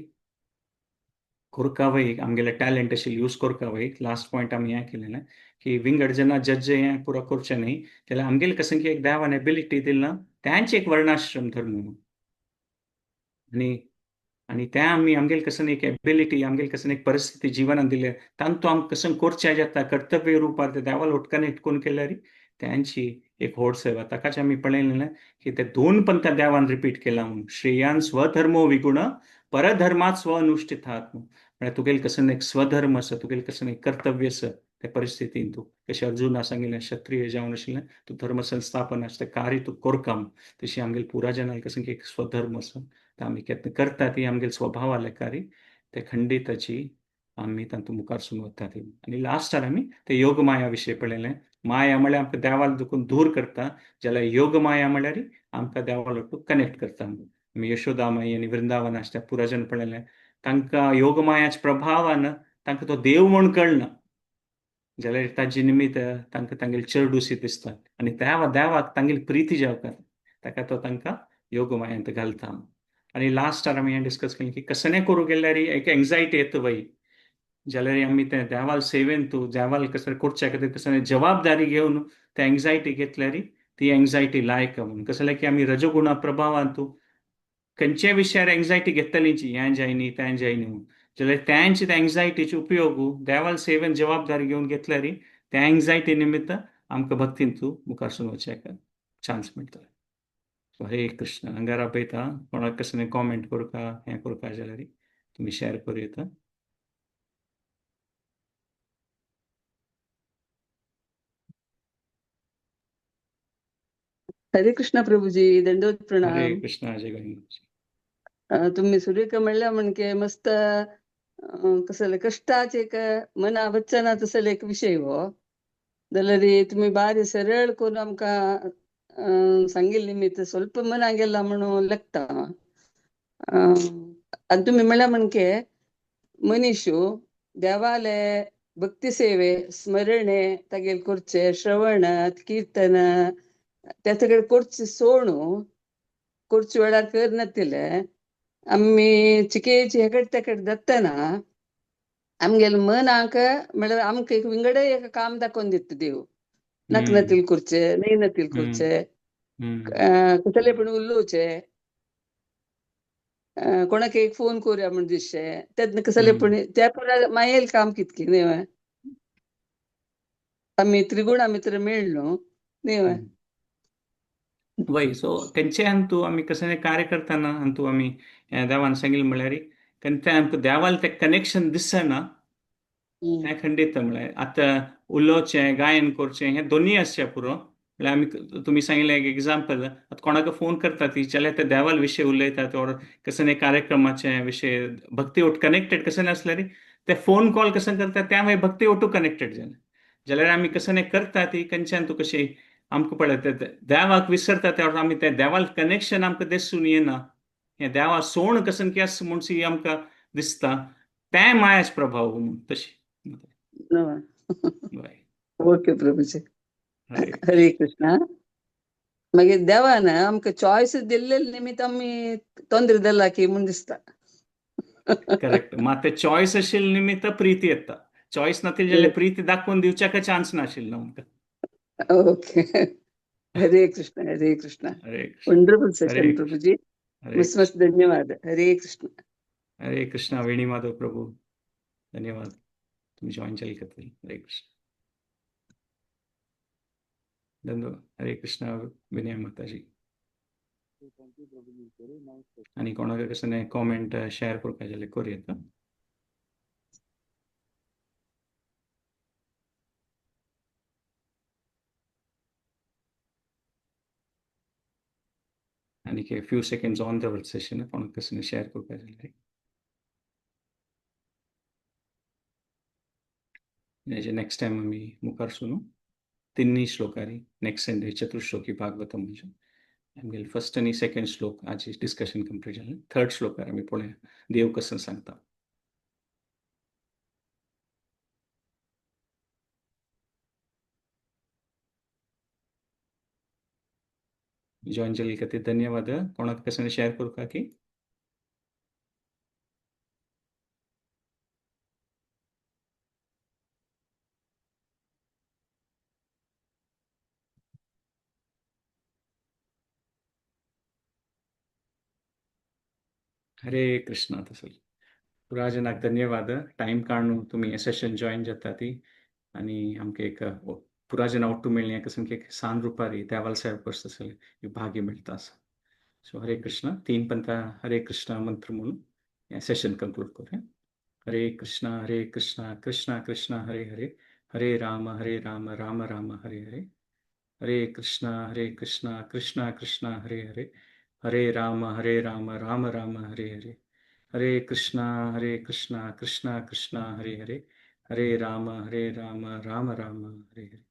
Speaker 1: करका वय आमगेले टॅलंट अशें यूज करका वय. लास्ट पॉयंट आमी हें केलेलें की विंगड जेन्ना जज हें पुरो करचें न्हय जाल्यार आमगेले कसं की एक देवान एबिलिटी दिला तेंच एक वर्णाश्रम धर्म म्हणून. आनी आनी तें आमी आमगेले कसन एक एबिलिटी आमगेले कसन एक परिस्थिती जिवनान दिल्या तांतू आमकां कसं करचें जाता कर्तव्य रुपार ते देवाला कनेक्ट करून केल्यार त्यांची एक व्हड सेवा. ताकाच आमी पळयलें की ते दोन पंथा देवान रिपीट केला म्हणून, श्रेयान स्वधर्मो विगुण परधर्मात स्वअनुष्ठितात्. म्हळ्यार तुगेले कसन एक स्वधर्म आसा, तुगेले कसन एक कर्तव्य आसा त्या परिस्थितीन तूं कशें अर्जुना सांगिल्लें क्षत्रिय जावन आशिल्लें तूं धर्म संस्थापन आसा तें कार्य तूं करका म्हूण. तशी आमगेले पुराजनां कसन एक स्वधर्म आसा तें आमी केन्ना करता ती आमगेले स्वभावा लेखारी ते खंडिताची आमी तातूंत मुखार सून वता ती. आनी लास्टार आमी ते योगमाया विशय पळयलें. माया म्हळ्यार आमकां देवाक दुखून दूर करता, जाल्यार योगमाया म्हळ्यार आमकां देवा लोटून कनेक्ट करता. आमी यशोदामाई आनी वृंदावन आसता पुराजन पळयलें, तांकां योगमायाच्या प्रभावान तांकां तो देव म्हूण कळना, जाल्यार ताजे निमित्त तांकां तांगेले चेडूशी दिसता आनी त्या देवाक तांगेली प्रिती जावता, ताका तो तांकां योगमायांत घालता. आनी लास्टार आमी हें डिस्कस केलें की कसलें करूं गेल्यार एक एंग्जायटी येता वय, जाल्यार आमी ते देवाल सेवेन तूं देवाल कसलें करच्या खातीर कसलें जबाबदारी घेवन ते एंग्जायटी घेतल्यार ती एंग्जायटी लायक म्हणून. कसलें की आमी रजगुणा प्रभावान तूं खंयच्याय विशयार एंग्जायटी घेतलीची, हें जायनी तें जायनी म्हणून, जाल्यार तेंच ते एंग्जायटीचे उपयोग देवाल सेवेन जबाबदारी घेवन घेतल्यार त्या एंग्जायटी निमित्त आमकां भक्तीन तूं मुखार सून वचपाक चान्स मेळटलो. सो हरे कृष्ण. हांगा राबयता कोणाक कसलें कॉमेंट करता हें करपा जाल्यार तुमी शेअर करूं येता.
Speaker 2: हरे कृष्ण प्रभुजी, दंडवत
Speaker 1: हरे
Speaker 2: प्रणाम.
Speaker 1: कृष्ण, जय गोविंद.
Speaker 2: तुम्ही सुरेख म्हणल्या म्हणजे मस्त कसले कष्टाचे एक मना वचना तसले एक विशय हो, जाल्यार तुम्ही बारी सरळ करून आमकां सांगिल्ली निमित्त ಸ್ವಲ್ಪ मना गेला म्हणून लागता. आनी तुमी म्हणल्या म्हणजे मनीशू देवाले भक्ती सेवे स्मरणे तागेले करचे श्रवण कीर्तन त्याचे कडेन करचे सोणू करचे वेळार करनातिले आमी चिकेची हेकडे तेकडे दत्तना आमगेले मनाक म्हळ्यार आमकां एक विंगड एक काम दाखोवन दिता देव, नाक नतील करचे न्हय नतील करचे कसले पण उलोवचे कोणाक एक फोन करूया म्हण दिसचे तेन्ना कसले पण त्या पुरा मायेल काम कितके न्हय आमी त्रिगुणा मित्र मेळलो न्हय.
Speaker 1: वय सो खंयचे अंतू आमी कसलें कार्य करतना अंतू आमी देवान सांगिल्लें म्हळ्यार तें आमकां देवाल तें कनेक्शन दिसना हें खंडीत. म्हळ्यार आतां उलोवचें गायन करचें हें दोनूय आसचें पुरो. म्हळ्यार आमी तुमी सांगिल्लें एक एग्जाम्पल, आतां कोणाक फोन करता ती जाल्यार ते देवाल विशय उलयतात ओर कसले कार्यक्रमाचे विशय भक्ती ओट कनेक्टेड कसलें आसल्यार ते फोन कॉल कसं करता त्या मागीर भक्ती ओटू कनेक्टेड जालें जाल्यार आमी कसं करता ती खंयच्यान तूं कशी आमकां पळय देवाक विसरता त्या आमी ते देवाल कनेक्शन आमकां दिसून येना, हें देवा सोण कसन की आस म्हूण आमकां दिसता तें मायाच प्रभाव म्हूण तशी.
Speaker 2: ओके प्रभुजी, हरे कृष्ण. मागीर देवान आमकां चॉयस दिल्ले निमित्त आमी तोंदरे दिला की म्हूण दिसता.
Speaker 1: करेक्ट, मात ते चॉयस आशिल्ले निमित्त प्रीती येता, चॉयस नातील जाल्यार प्रीती दाखोवन दिवच्याक चान्स नाशिल्लो आमकां.
Speaker 2: ओके, हरे कृष्ण हरे कृष्ण. वंडरफुल सेशन प्रभुजी, मस्त मस्त, धन्यवाद. हरे कृष्ण.
Speaker 1: हरे कृष्ण. वेणी माधव प्रभू, धन्यवाद तुम्ही जॉईन केली खातीर. हरे कृष्ण. धन्यवाद. हरे कृष्ण विनय माताजी. आणि कोणाक कसं कॉमेंट शेअर करपाक जाल्यार करूं येता. आनी फ्यू सेकंड्स ऑन दवरता सेशन, कोणाक कसं शेअर करपाक जाल्यार. नेक्स्ट टायम आमी मुखार सुनू तिन्ही श्लोकारी. नेक्स्ट संडे चतुर्श्लोकी भागवतम म्हणजे आमगेले फर्स्ट आनी सेकंड श्लोक आज डिस्कशन कंप्लीट जालें. थर्ड श्लोकार आमी पळोवया देव कसं सांगता. जॉईन जाल्ले खातीर धन्यवाद. कोणाक कसं शेअर करपाक की? हरे कृष्णा. तसं पुराजनाक धन्यवाद, टायम काडून तुमी सेशन जॉईन जाता ती आनी आमकां एक पुराजना ओट्टू मेळ्ळी कसं एक सान रुपारी देवाल सेवा करता तसलें भाग्य मेळटा आसा. सो हरे कृष्ण. तीन पंथा हरे कृष्ण मंत्र म्हणून हें सेशन कंक्लूड करूया. हरे कृष्ण हरे कृष्ण कृष्ण कृष्ण हरे हरे, हरे राम राम राम हरे हरे, हरे कृष्ण कृष्ण कृष्ण हरे हरे, हरे राम राम राम हरे हरे, हरे कृष्ण कृष्ण कृष्ण हरे हरे, हरे राम राम राम हरे हरे.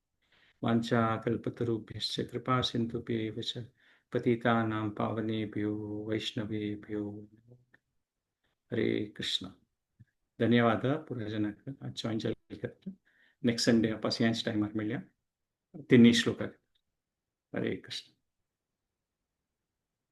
Speaker 1: वाञ्छा कल्पतरुभ्यश्च कृपा सिन्धुभ्येव च पतितानां पावनेभ्यो वैष्णवेभ्यो. हरे कृष्ण. धन्यवाद पुराजनाक आज जॉईन जाल्ले खातीर. नेक्स्ट संडे आपण ह्याच टायमार मेळया तिन्ही श्लोकाक. हरे कृष्ण.